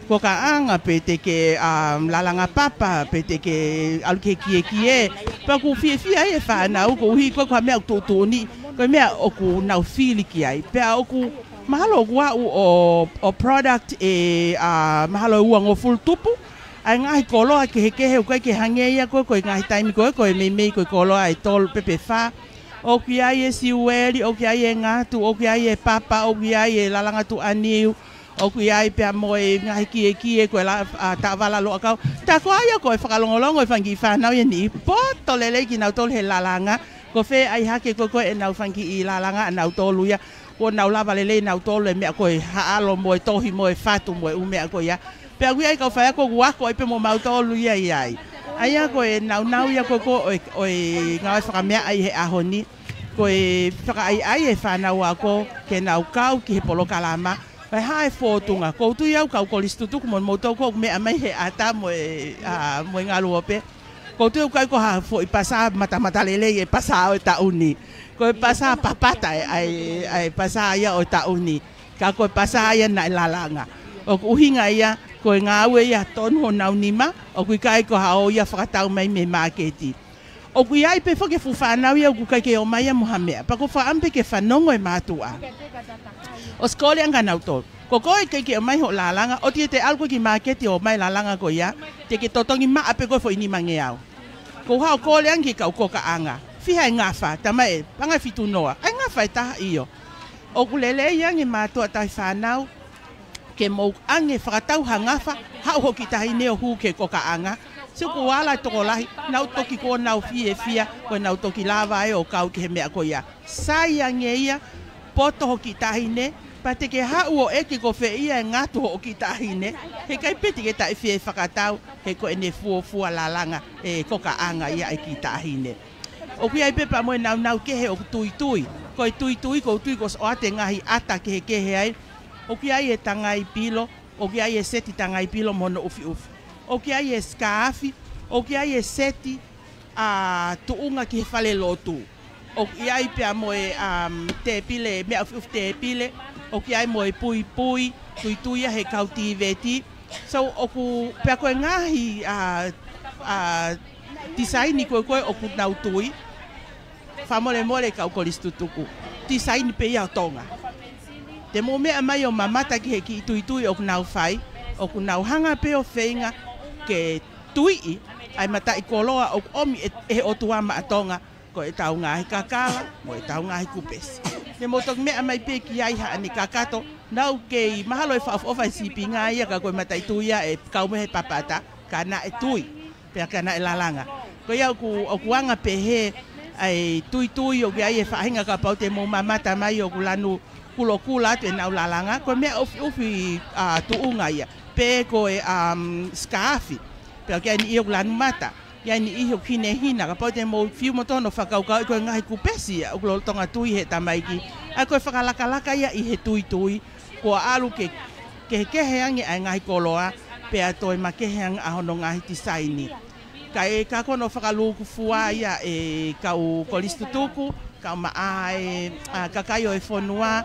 ko e kaʻanga, pe te ke, um, lalanga papa, pe te ke ʻalu ki he kiekie. Pea ʻoku fiefia ai e fānau, koeʻuhi ko e, ko e meʻa ʻoku tuʻutuʻuni, ko e meʻa ʻoku nau fili ki ai. Pea ʻoku mahalo ʻoku aʻu ʻo, ʻo product ʻe, ʻa, mahalo ʻe uangofulu tupu ʻa e ngaahi koloa kehekehe, ʻoku ʻikai ke hangē ia ko e, ko e ngaahi taimi ko e, ko e meimei ko e koloa ʻe tolu pe pe fā. ʻOku ʻi ai e siueli, ʻoku ʻi ai e ngatu, ʻoku ʻi ai e papa, ʻoku ʻi ai e lalanga tuʻaniu, ʻoku ʻi ai pea mo e ngaahi kiekie, ko e la-, ʻa, taʻovala loʻakau. Tā ko ia ko e fakalongolongo e fanga kiʻi fānau ia ni, poto lelei kinautolu he lalanga, ko fē ʻai hake ko e, ko ʻenau fanga kiʻi lalanga ʻanautolu ia, kuo nau lava lelei nautolu e meʻa ko e haʻalo mo e tohi mo e fatu mo e ʻū meʻa ko ia. Pea ʻoku ʻi ai e kau faiako ʻoku ako ai pē mo mautolu ia ʻi ai. ʻA ia ko e nāunau ia ko e, ko e, ʻo e, ʻo e ngāue fakameaʻa ʻi he ʻaho ni. Ko e fakaʻaiʻai e fānau ako ke nau kau ki he polokalama. Pea hā e fōtunga. ʻOku ou tui au kau kolisi tutuku mo moutolu ʻoku meʻa mai he ʻata mo e, ʻa, mo e ngaluope. ʻOku ou tui ʻoku ʻikai ko ha foʻi pasa matamata lelei e pasa ʻo e taʻu ni. Ko e pasa papata e, ʻa e, ʻa e pasa ia ʻo e taʻu ni. Ka ko e pasa ia naʻe lalanga. ʻOku ʻuhinga ia, ko e ngāue ia tonu honau nima, ʻoku ʻikai ko ha ō ia fakatau mai mei māketi. ʻOku ʻi ai pē foki e fuʻu fānau ia ʻoku ʻikai ke ō mai ia mo ha meʻa. Pea ʻoku ou fakaʻamu pē ke fanongo e mātuʻa. ʻOsi kole ange kia nautolu. Ko koe ʻikai ke ō mai hoʻo lalanga, ʻoua te ke ʻalu koe ki māketi ʻo ō mai lalanga ko ia, te ke totongi maʻa pē koe foʻi nimangeau. Ko e haʻu ʻo kole ange ki he kau kokaʻanga. Fiha e ngafa, tamae, paʻanga ʻe fitu noa. ʻAi ngafa ʻe taha ʻio. ʻOku lelei ange mātuʻa tauhi fānau, ke mou ʻange fakatau ha ngafa, haʻu hoʻo kiʻi taʻahine ʻo hū ki he kokaʻanga. Sio kuo ala e tokolahi, nau toki kuo nau fiefia, ko ʻenau toki lava ai ʻo kau ki he meʻa ko ia. Sai ange ia, poto hoʻo kiʻi taʻahine, pea te ke haʻu ʻo ʻeke ko fē ia e ngatu hoʻo kiʻi taʻahine, heʻikai pē te ke taʻefie fakatau, he ko ʻene fuofua lalanga e kokaʻanga ia e kiʻi taʻahine. ʻOku ʻi ai pē pea mo e nāunau kehe ʻoku tuitui. Ko e tuitui, ʻoku ou tui kuo ʻosi ʻoatu e ngaahi ʻata kehekehe ai. ʻOku ʻi ai e tangai pilo, ʻoku ʻi ai e seti tangai pilo mo hono ʻufiʻufi. ʻOku ʻi ai e sikaafi, ʻoku ʻi ai e seti, ʻa, tuʻunga ki he fale lotu. ʻOku ʻi ai pea mo e, um, tēpile, meʻa ʻufiʻufi tēpile, ʻoku ʻi ai mo e puipui, tuitui ia he kau tīveti. So, ʻoku, pea ko e ngaahi, ʻa, ʻa, tisaini ko ē ko ē ʻoku nau tui, fakamolemole kau kolisi tutuku. Tisaini pē ia ʻo Tonga. Te mou meʻa mai ʻo mamata ki he kiʻi tuitui ʻoku nau fai, ʻoku nau hanga pē ʻo feinga ke tuiʻi ʻa e mataʻikoloa ʻoku ʻomi ʻe, ʻe he ʻOtua maʻa Tonga, ko ʻetau ngaahi kakala, mo ʻetau ngaahi kupesi. Te mou toki meʻa mai pē ki ai haʻane kakato, nau kei mahalo ʻe fakaʻofoʻofa e sīpinga ia ka ko e mataʻitui ia ʻe kau mei he papata, ka naʻe tui, pea ka naʻe lalanga. Ko ia ʻoku, ʻoku anga pehē ʻa e tuitui ʻoku ʻi ai e faʻahinga kapau te mou mamata mai ʻoku lanu kulokula atu ʻenau lalanga, ko e meʻa ʻufiʻufi, ā, tuʻunga ia. Pe ko e, um, sikaafi. Pea ʻoku ʻi ai e niʻihi ʻoku lanu mata. ʻI ai e niʻihi ʻoku hinehina, kapau te mou fiu moutolu hono fakakaukauʻi ko e ngaahi kupesi ia ʻoku lolotonga tui he tamaiki. ʻA ia ko e fakalakalaka ia ʻi he tuitui, kuo ʻalu ke, kehekehe ange ʻa e ngaahi koloa, pea toe makehe ange ʻa hono ngaahi tisaini. Ka ʻe ka ko hono fakalūkufua ia e kau kolisi tutuku, kau maʻa e, ā, kakai ʻo e fonua,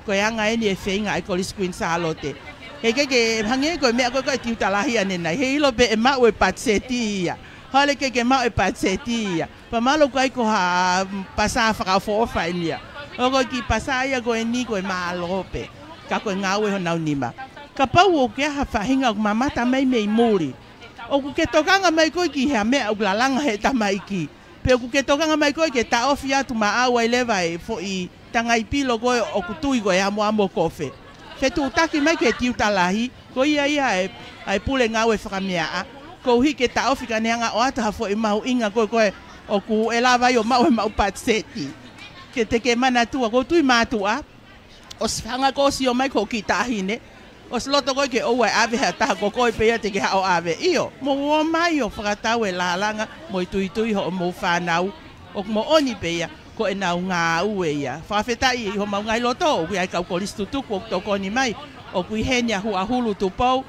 ko e anga eni e feinga ʻa e Kolisi Kuini Sālote. He ʻikai ke hangē ko e meʻa ko ē ko e tiuta lahi ʻanenai. He ʻilo pē ʻe maʻu e patiseti ia. Hole ke ke maʻu e patiseti ia. Pea mahalo ʻoku ʻikai ko ha, mm, pasa fakaʻofoʻofa eni ia. ʻOku ʻikai ko e kiʻi pasa ia ko eni ko e mālō pē. Ka ko e ngāue honau nima. Kapau ʻoku ʻi ai ha faʻahinga ʻoku mamata mai mei muli, ʻoku ke tokanga mai koe ki ha meʻa ʻoku lalanga he tamaiki. Pe ʻoku ke tokanga mai koe ke taʻofi atu maʻau ai leva e foʻi tangai pilo ko ē ʻoku tui ko e amoamo kofe. Fetuʻutaki mai ki he tiuta lahi, ko ia ia e, ʻa e pule ngāue fakameaʻa. Koeʻuhi ke taʻofi ka ne hanga ʻo ʻoatu ha foʻi mahuʻinga ko ē ko ē ʻoku ʻe lava ai ʻo maʻu e maʻu patiseti. Ke te ke manatua, ʻoku ou tui mātuʻa, ʻosi hanga ko ē ʻo sio mai ko e kiʻi taʻahine, ʻosi loto ko ē ke ʻoua ʻe ʻave ha taha, ko koe pē ia te ke haʻu ʻo ʻave. ʻIo, mou ō mai ʻo fakatau e lalanga mo e tuitui hoʻomou fānau, ʻoku moʻoni pē ia, ko ʻenau ngāue ia. Fakafetaʻi ʻi homau ngaahi loto, ʻoku ʻi ai e kau kolisi tutuku ʻoku tokoni mai, ʻoku ʻi heni ʻa Huʻahulu Tupou,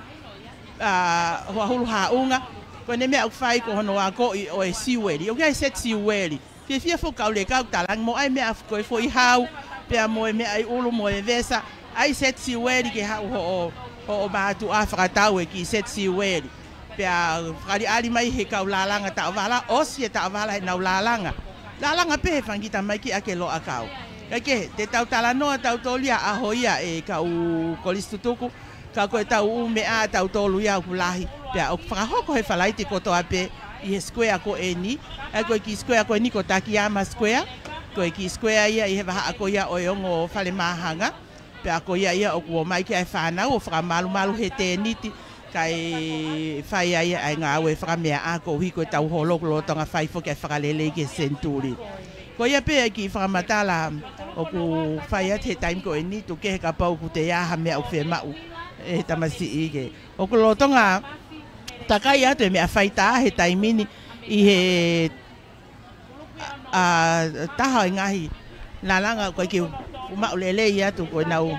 ā, Huʻahulu Haʻunga, ko ʻene meʻa ʻoku fai ko hono akoʻi ʻo e siueli. ʻOku ʻi ai e seti siueli. Fiefia foki kau leka ʻoku talaange mo e meʻa ko e foʻi hau, pea mo e meʻa ʻi ʻulu mo e vesa, ʻai seti siueli ke haʻu hoʻo, hoʻo mātuʻa fakatau e kiʻi seti siueli. Pea fakaʻaliʻali mai he kau lalanga taʻovala, ʻosi e taʻovala heʻenau lalanga. Lalanga pē he fanga kiʻi tamaiki ʻa e loʻakau. Kae kehe, te tau talanoa tautolu ia ʻaho ia e kau kolisi tutuku, ka ko e tau ʻū meʻa ʻa tautolu ia ʻoku lahi. Pea ʻoku fakahoko he Falaite kotoa pē ʻi he sikuea ko eni. ʻA ia ko e kiʻi sikuea ko eni ko Takiyama Square. Ko e kiʻi sikuea ia ʻi he vahaʻa ko ia ʻo e ongo falemāhanga. Pea ko ia ia ʻoku ō mai ki ai e fānau ʻo fakamalumalu he tēniti. Kae fai ai ʻa e ngāue fakameaʻa koeʻuhi ko e tau holo ʻoku lolotonga fai foki ʻa e fakalelei ki he senituli. Ko ia pē ʻa e kiʻi fakamatala ʻoku fai atu he taimi ko eni, tuku kehe kapau ʻoku toe ʻi ai ha meʻa ʻoku fiemaʻu ʻe he tamasiʻi ke. ʻOku lolotonga takai atu e meʻa faitā he taimi ni ʻi he, ā, taha ʻo e ngaahi lalanga ʻoku ʻikai ke u maʻu lelei atu ko ʻenau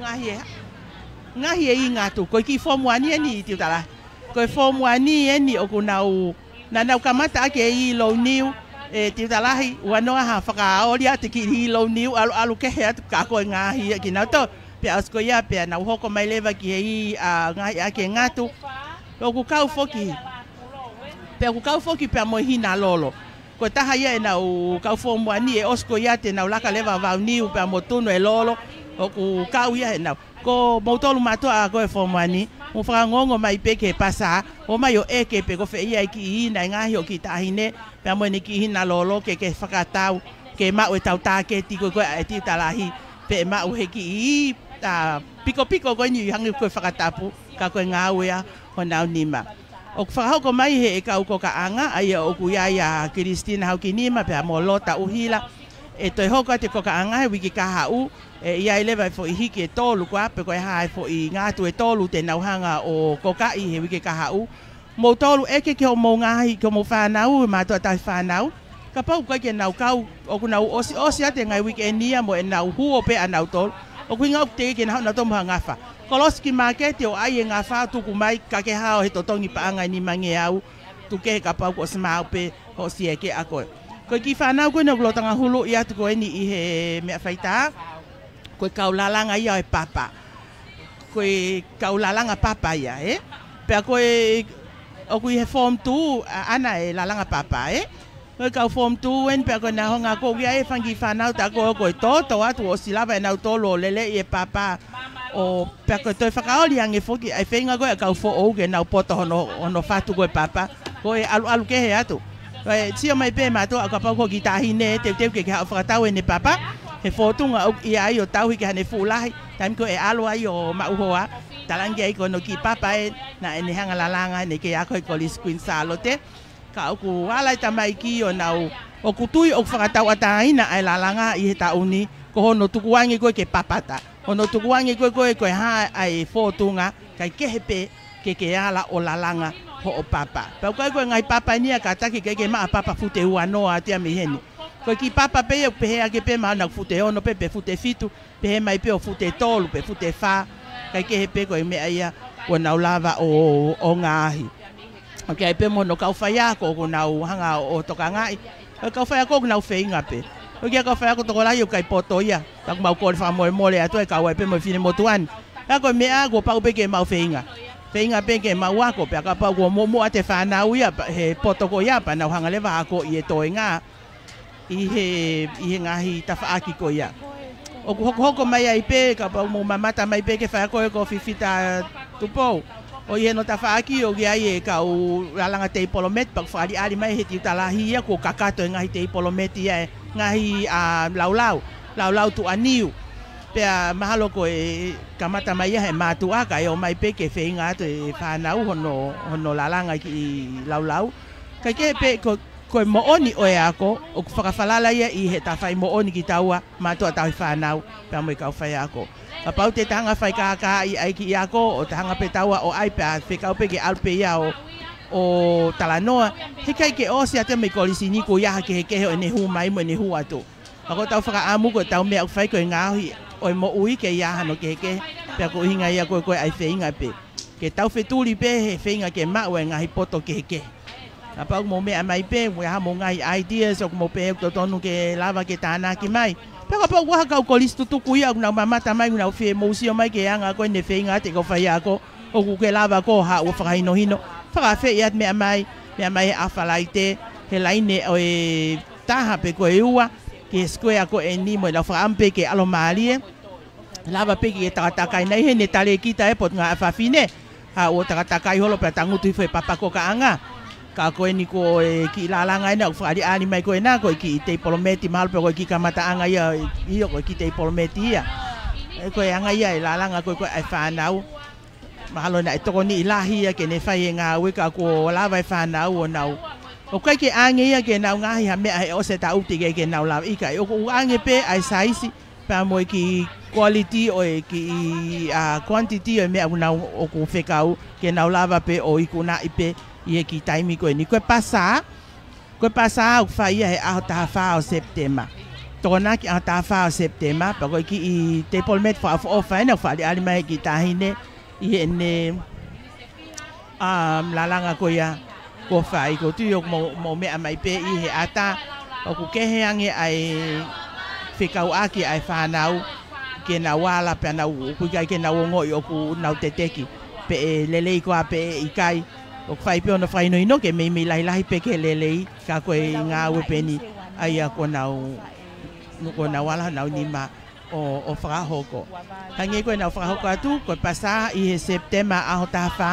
ngaahi e, ngaahi e ʻi Ngatu. Ko e kiʻi foomu ʻa eni ʻi Tiutalahi. Ko e foomu ʻa eni ʻoku nau, naʻa nau kamata ʻaki e ʻi Louniu, ʻe Tiutalahi, ua noa ha fakaoli atu e kiʻi ʻi Louniu, ʻalu, ʻalu kehe atu ka ko e ngaahi ia kinautolu. Pea ʻosi ko ia, pea nau hoko mai leva ki he ʻi, ā, ngaahi ʻa e Ngatu. ʻOku kau foki. Pea ʻoku kau foki pea mo e Hinalolo. Ko e taha ia ʻenau kau foomu ʻa eni, ʻe ʻosi ko ia te nau laka leva ʻo vauniu pea mo tunu e lolo, ʻoku kau ia heʻenau. Ko moutolu mātuʻa ko e foomu ʻa eni, mou fakangongo mai pē ki he pasa, ō mai ʻo ʻeke pe ko fē ia e kiʻi ʻi naʻe ngaahi hoʻo kiʻi taʻahine, pea mo ʻene kiʻi Hinalolo ke ke fakatau, ke maʻu e tau tāketi ko ē ko ē ʻa e Tiutalahi, pe ʻe maʻu he kiʻi ʻi, ā, pikopiko ko eni ʻi hangē ko e fakatapu, ka ko e ngāue ia honau nima. ʻOku fakahoko mai he ʻe kau kokaʻanga, ʻa ia ʻoku ʻi ai ʻa Kilisitina Haukinima, pea mo Lota ʻUhila, ʻe toe hoko atu e kokaʻanga he uike kahaʻu, ʻe ʻi ai leva e foʻi hiki ʻe tolu ko ā, pe ko e hā e foʻi Ngatu ʻe tolu te nau hanga ʻo kokaʻi he uike kahaʻu. Moutolu ʻeke ki hoʻomou ngaahi, ki hoʻomou fānau, e mātuʻa tauhi fānau. Kapau ʻoku ʻikai ke nau kau, ʻoku nau ʻosiʻosi atu e ngaahi uike ʻeni ia mo ʻenau huo pē ʻanautolu. ʻOku ʻuhinga ʻoku teʻeki ke nau haʻu nautolu mo ha ngafa. Kolosi ki māketi ʻo ʻai e ngafa ʻo tuku mai ka ke hao he totongi paʻanga ʻe nimangeau. Tuku kehe kapau kuo ʻosi maau pē hoʻo siʻi ʻeke ʻa koe. Ko e kiʻi fānau ko eni ʻoku lolotonga huluʻi atu ko eni ʻi he meʻa faitā. Ko e kau lalanga ia ʻo e papa. Ko e kau lalanga papa ia, ē? Pea ko e, ʻoku ʻi he form two, ʻa, ʻana e lalanga papa, ē? Ko e kau form two eni pea ko e naʻe hanga ko ia e fanga kiʻi fānau tā ko ē ko e toto atu ʻosi lava ʻenautolu ʻo leleiʻi e papa. ʻO pea ko e toe fakaoli ange foki ʻa e feinga ko ē ʻa e kau foʻou ke nau poto hono, hono fatu ko e papa. Ko e ʻaluʻalu kehe atu. Ko e sio mai pē mātuʻa kapau ko e kiʻi taʻahine teuteu ke ke haʻu ʻo fakatau ʻene papa. He fōtunga ʻoku ʻi ai ʻo tauhi ki haʻane fuʻu lahi. Taimi ko ē ʻe ʻalu ai ʻo maʻu hoa. Talaange ai ko hono kiʻi papa ē naʻa ne hanga lalanga ʻene kei ako he Kolisi Kuini Sālote. Ka ʻoku ala e tamaiki ʻo nau, ʻoku tui ʻoku fakatauʻatāina ʻa e lalanga ʻi he taʻu ni, ko hono tukuange ko ē ke papata. Hono tukuange ko ē ko ē ko e hā ʻa e fōtunga, kae kehe pē ke ke ala ʻo lalanga hoʻo papa. Pea ʻoku ʻikai ko e ngaahi papa eni ia kātaki, ʻikai ke maʻu ha papa fute ua noa atu ia mei heni. Ko e kiʻi papa pē ia ʻoku pehē ake pē mahalo naʻa ku fute ono pē pe fute fitu, pehē mai pē ʻo fute tolu pe fute fā, kae kehe pē ko e meʻa ia kuo nau lava ʻo, ʻo ngaohi. ʻOku ʻi ai pē mo hono kau faiako ʻoku nau hanga ʻo, ʻo tokangaʻi. ʻOku ʻi ai kau faiako ʻoku nau feinga pē. ʻOku ʻi ai kau faiako tokolahi ʻoku ʻikai poto ia. Ka ʻoku mau kole fakamolemole atu ʻe kau ai pē mo e finemotuʻa ni. Ka ko e meʻa kuo pau pē ke mau feinga. Feinga pē ke mau ako, pea kapau kuo muʻomuʻa ʻa e fānau ia, pea he poto ko ia, pea nau hanga leva ʻo akoʻi e toenga ʻi he, ʻi he ngaahi tafaʻaki ko ia. ʻOku hokohoko mai ai pē, kapau mou mamata mai pē ki he faiako ko Fifita Tupou. ʻOku ʻi hono tafaʻaki ʻoku ʻi ai e kau lalanga teipolometi, pea ʻoku fakaʻaliʻali mai he tiuta lahi ia kuo kakato e ngaahi teipolometi ia ʻe he ngaahi, ʻa, laulau, laulau tuʻaniu. Pea mahalo ko e kamata mai ia he mātuʻa kae ō mai pē ke feinga atu e fānau hono, hono lalanga e kiʻi laulau. Kae kehe pē ko, ko e moʻoni ʻo e ako, ʻoku fakafalala ia ʻi heʻeta fai moʻoni kitaua, mātuʻa tauhi fānau, pea mo e kau faiako. Kapau te ta hanga ʻo fai kākāʻi ʻa e kiʻi ako, ʻo ta hanga pē taua ʻo ʻai pea fekau pē ke ʻalu pē ia ʻo, ʻo talanoa, heʻikai ke ʻosi atu ia mei kolisi ni kuo ʻi ai ha kehekehe ʻo ʻene hū mai mo ʻene hū atu. Ka ko ʻetau fakaʻamu ko ʻetau meʻa ʻoku fai ko e ngaohi ʻo e moʻui ke ʻi ai hano kehekehe, pea ko e ʻuhinga ia ko ē ko ē ʻa e feinga pē. Ke tau fetuli pē he feinga ke maʻu e ngaahi poto kehekehe. Kapau ʻoku mou meʻa mai pē, mo e hā homou ngaahi ideas, ʻoku mou pehē ʻoku totonu ke lava ke tānaki mai. Pea kapau ʻoku ʻi ai ha kau kolisi tutuku ia ʻoku nau mamata mai, ʻoku nau fie mou sio mai ki he anga ko ē ʻene feinga ʻa e kau faiako, ʻoku ke lava koe ʻo haʻu ʻo fakahinohino. Fakaafeʻi atu meʻa mai, meʻa mai he ʻaho Falaite, he laine ʻo e taha pe ko e ua, ki he square ko eni mo e lau fakaʻamu pē ke ʻalomālie. Lava pē ke takatakai nai he ne talēkita e Potungāue Fafine. Haʻu ʻo takatakai holo pea tangutu hifo he papa ko kaʻanga. Ka ko eni ko e kiʻi lalanga ena ʻoku fakaʻaliʻali mai ko ena, ko e kiʻi teipolometi mahalo pē ko e kiʻi kamataʻanga ia, ʻio ko e kiʻi teipolometi ia. ʻE ko e anga ia e lalanga ko ē ko ē ʻa e fānau. Mahalo naʻe tokoniʻi lahi ia ke ne fai e ngāue ka kuo lava e fānau ʻo nau. ʻOku ʻikai ke ʻange ia ke nau ngaohi ha meʻa he ʻosi e taʻu teʻeki ai ke nau lava. ʻIkai, ʻoku ʻange pē ʻa e saisi, pea mo e kiʻi quality ʻo e kiʻi, ʻa, quantity ʻo e meʻa ʻoku nau ʻoku fekau ke nau lava pē ʻo ikunaʻi pē ʻi he kiʻi taimi ko eni. Ko e pasa, ko e pasa ʻoku fai ia he ʻaho taha fā ʻo Sepitema. Tokonaki ʻaho taha fā ʻo Sepitema, pea ko e kiʻi teipolometi fakaʻofoʻofa ena ʻoku fakaʻaliʻali mai he kiʻi taʻahine ʻi heʻene, ʻa, lalanga ko ia kuo fai. ʻOku ou tui ʻoku mou, mou meʻa mai pē ʻi he ʻata, ʻoku kehe ange ʻa e fekauʻaki ʻa e fānau ke nau ala pea nau, ʻoku ʻikai ke nau ongoʻi ʻoku nau teteki, pe ʻe lelei koā pe ʻe ʻikai. ʻOku fai pē hono fakahinohino ke meimei lahilahi pē ke lelei, ka ko e ngāue pē eni ʻa ia kuo nau, kuo nau ala honau nima ʻo, ʻo fakahoko. Hangē ko ʻenau fakahoko atu, ko e pasa ʻi he Sepitema ʻaho taha fā,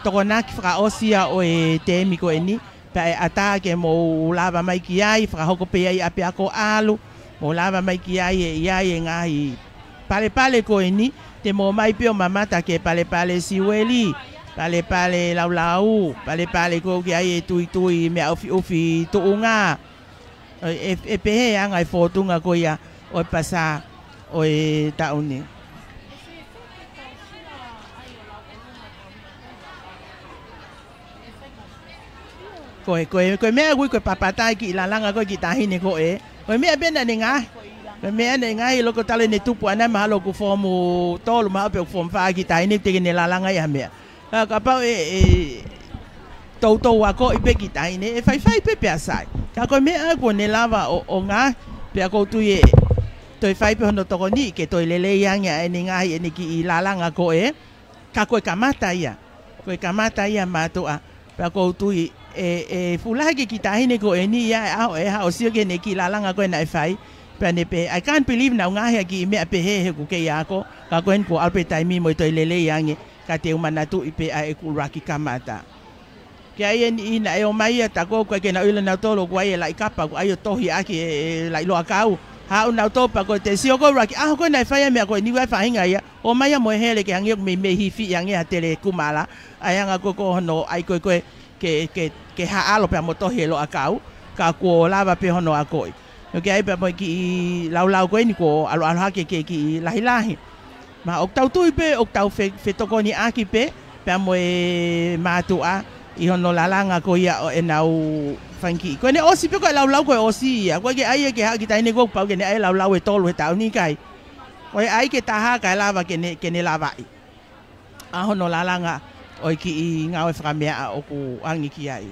tokonaki fakaʻosi ia ʻo e teemi ko eni, pea ʻe ʻatā ke mou lava mai ki ai, fakahoko pē ia ʻi ʻapiako ʻalu, mou lava mai ki ai ʻe ʻi ai e ngaahi palepale ko eni, te mou ō mai pē ʻo mamata ki he palepale siueli, palepale laulau, palepale ko ē ʻoku ʻi ai e tuitui meʻa ʻufiʻufi tuʻunga. ʻE, ʻe, ʻe pehē anga e fōtunga ko ia ʻo e pasa ʻo e taʻu ni. Ko e, ko e, ko e meʻa ʻoku ui ko e papata e kiʻi lalanga ko ē kiʻi taʻahine ko ē. Ko e meʻa pē naʻa ne ngaohi. Ko e meʻa naʻe ngaohi loko talu ʻene tupu ʻana mahalo ʻoku foomu tolu mahalo pe ʻoku foomu fā kiʻi taʻahine teʻeki ke ne lalanga ia meʻa. Ka kapau ʻe, ʻe toutou akoʻi pē kiʻi taʻahine, ʻe faifai pē pea sai. Ka ko e meʻa kuo ne lava ʻo, ʻo ngaohi, pea ʻoku ou tui ʻe toe fai pē hono tokoniʻi ke toe lelei ange ʻa ʻene ngaohi ʻene kiʻi lalanga ko ē. Ka ko e kamata ia. Ko e kamata ia mātuʻa. Pea ʻoku ou tui ʻe, ʻe fuʻu lahi e kiʻi taʻahine ko eni ia ʻe ʻaho ʻe haʻu ʻo sio ki heʻene kiʻi lalanga ko ē naʻe fai. Pea ne pehē, "I can't believe naʻa ku ngaohi ha kiʻi meʻa pehē heʻeku kei ako. Ka ko eni kuo ʻalu pē taimi mo e toe lelei ange." Ka te u manatuʻi pē ʻa ʻeku ʻuluaki kamata. Ke ʻi ai e niʻihi naʻe ō mai ia, tā ko ē ʻoku ʻikai ke nau ʻilo nautolu ʻoku ʻi ai e laʻi kapa, ʻoku ʻi ai ʻo tohi ʻaki e, e laʻi loʻakau. Haʻu nautolu pea ko e te sio ko ē ʻuluaki ʻaho ko ē naʻe fai ai e meʻa ko eni ʻoku ʻi ai e faʻahinga ia. ʻOmai ia mo e hele ke hangē ʻoku meimei hifiʻi ange ha tele kumala. ʻA e anga ko ē ko hono ʻai ko ē ko ē ke, ke, ke haʻalo pea mo tohi e loʻakau, ka kuo lava pē hono akoʻi. ʻOku ʻi ai pea mo e kiʻi laulau ko eni kuo ʻalu, ʻalu hake ki he kiʻi lahilahi. Mahalo ʻoku tau tui pē ʻoku tau fe-, fetokoniʻaki pē pea mo e mātuʻa ʻi hono lalanga ko ia ʻo ʻenau fanga kiʻi. Ko ʻene ʻosi pē ko e laulau ko e ʻosi ia. ʻOku ʻikai ke ʻai ia ke haʻu ki taʻahine, kuo pau ke ne ʻai e laulau ʻe tolu he taʻu ni, ʻikai. ʻOku ʻai ke taha kae lava ke ne, ke ne lavaʻi ʻa hono lalanga ʻo e kiʻi ngāue fakameaʻa ʻoku ʻange ki ai.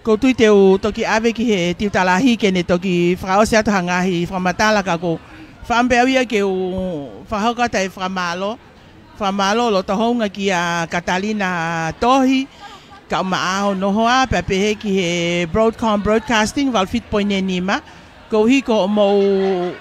Ko u tui te u toki ʻave ki he tiuta lahi ke ne toki fakaʻosi atu ha ngaahi fakamatala, ka ko u fakaʻamu pē au ia ke u fakahoko atu e fakamālō. Fakamālō loto houngaʻia kia Katalina Tohi, kae ʻumaʻā hono hoa, pea pehē ki he Broadcom Broadcasting, valu fitu poini nima, koeʻuhi ko hoʻomou,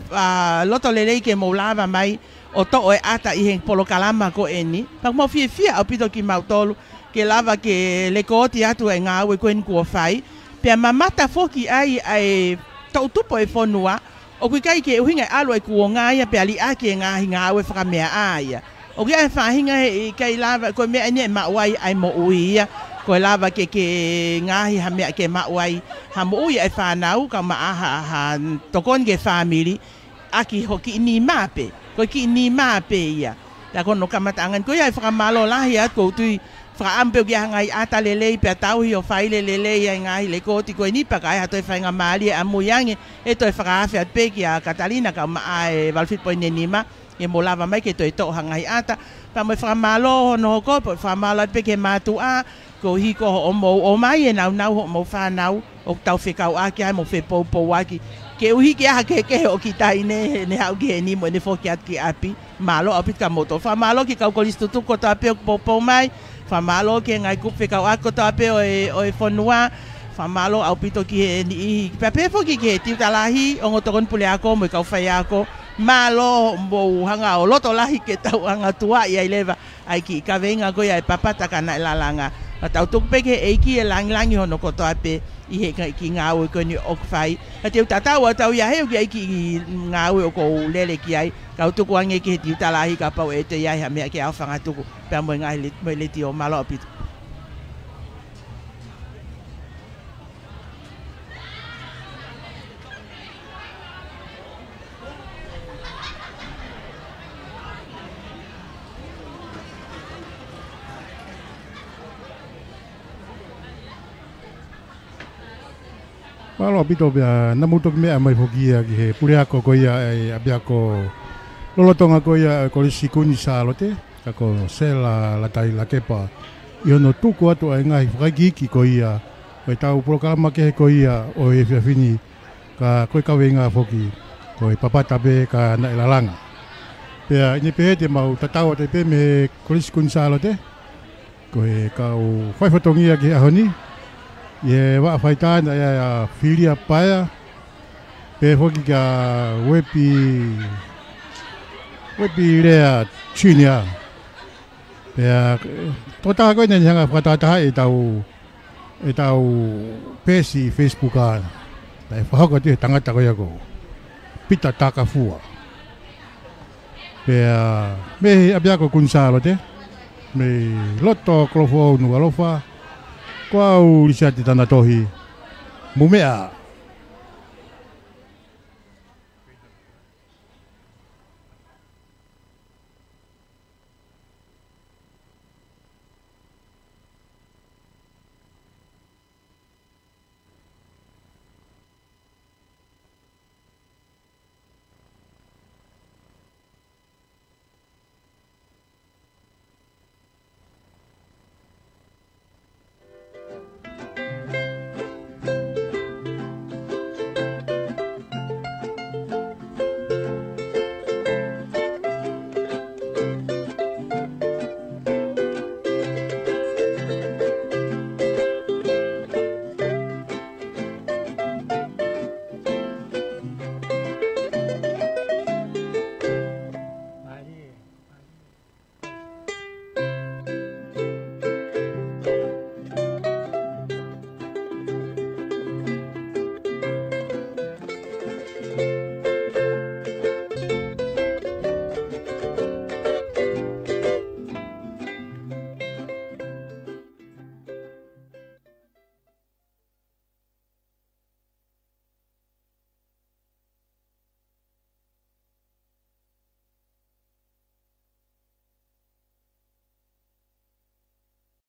ʻa, loto lelei ke mou lava mai ʻo toʻo e ʻata ʻi he polokalama ko eni. Pea ʻoku mau fiefia ʻaupito kimautolu ke lava ke lekooti atu e ngāue ko eni kuo fai. Pea mamata foki ai ʻa e toʻutupu e fonua, ʻoku ʻikai ke ʻuhinga e ʻalu e kuonga ia pea liʻaki e ngaahi ngāue fakameaʻa ia. ʻOku ʻi ai e faʻahinga he ʻikai lava, ko e meʻa eni ʻe maʻu ai ʻa e moʻui ia. Ko e lava ke, ke ngaahi ha meʻa ke maʻu ai ha moʻui ʻa e fānau, kae ʻumaʻā ha, ha tokoni ki he fāmili, ʻaki ho kiʻi nima pē. Ko e kiʻi nima pē ia. Pea ko hono kamataʻanga ni ko ia e fakamālō lahi atu, ʻoku ou tui fakaʻamu pē ʻoku ʻi ai ha ngaahi ʻata lelei pea tauhi ʻo fai lelei ai e ngaahi lekooti ko eni, pea ka ʻi ai ha toe faingamālie ʻamui ange, ʻe toe fakaafe atu pē kia Katalina kae ʻumaʻā e valu fitu poini nima, ʻe mo lava mai ke toe toʻo ha ngaahi ʻata. Pea mo e fakamālō hono hoko, pea fakamālō atu pē ki he mātuʻa, koeʻuhi ko hoʻomou ʻomai e nāunau hoʻomou fānau, ʻoku tau fekauʻaki ai mo fepoupouaki. Koeʻuhi ke ʻi ai ha kehekehe ʻo kita ʻi heni, ne haʻu ki heni mo ʻene foki atu ki ʻapi. Mālō ʻaupito kia moutolu. Fakamālō ki he kau kolisi tutuku kotoa pē ʻoku poupou mai. Fakamālō ki he ngaahi kupu fekauʻaki kotoa pē ʻo e, ʻo e fonua. Fakamālō ʻaupito ki he niʻihi. Pea pehē foki ki he tiuta lahi, ongo tokoni puleako mo e kau faiako. Mālō hoʻomou hanga ʻo loto lahi ke tau hanga ʻo tuaʻi ai leva ʻa e kiʻi kaveinga ko ia e Papata ka naʻe lalanga. Ka tau tuku pē ki he ʻEiki e langilangi hono kotoa pē ʻi he kiʻi ngāue ko eni ʻoku fai. Ka te u tatau atu au ia he ʻoku ʻi ai e kiʻi ngāue ʻoku ou lele ki ai. Ka u tuku ange ki he tiuta lahi kapau ʻe toe ʻi ai ha meʻa ke u fangatuku. Pea mo e ngaahi le-, mo e letiō, mālō ʻaupito. Mālō ʻaupito pea naʻa mou toki meʻa mai foki ia ki he puleako ko ia ʻa e ʻapiako lolotonga ko ia ʻa e Kolisi Kuini Sālote, ka ko Sela Latai Lakepa, ʻi hono tuku atu ʻa e ngaahi fakaikiiki ko ia ʻo ʻetau polokalama kehe ko ia ʻo e efiafi ni, ka ko e kaveinga foki ko e Papata pē ka naʻe lalanga. Pea ʻi heʻene pehē te mau tatau atu pē mei he Kolisi Kuini Sālote, ko e kau faifatongia ki he ʻaho ni, ʻi he vaʻa faitā naʻe ʻia Filia Paea, pehē foki kia Uepi, Uepi Lea Junior. Pea, e, tokotaha ko eni naʻa ne hanga fakatahatahaʻi ʻetau, ʻetau peesi Facebook ʻa, naʻe fakahoko atu he tangata ko ia ko Pita Takafua. Pea, mei he ʻapiako Kuini Sālote, mei loto Kolofoʻou Nukuʻalofa, ko au Lisiate Tanatohi, mou meʻa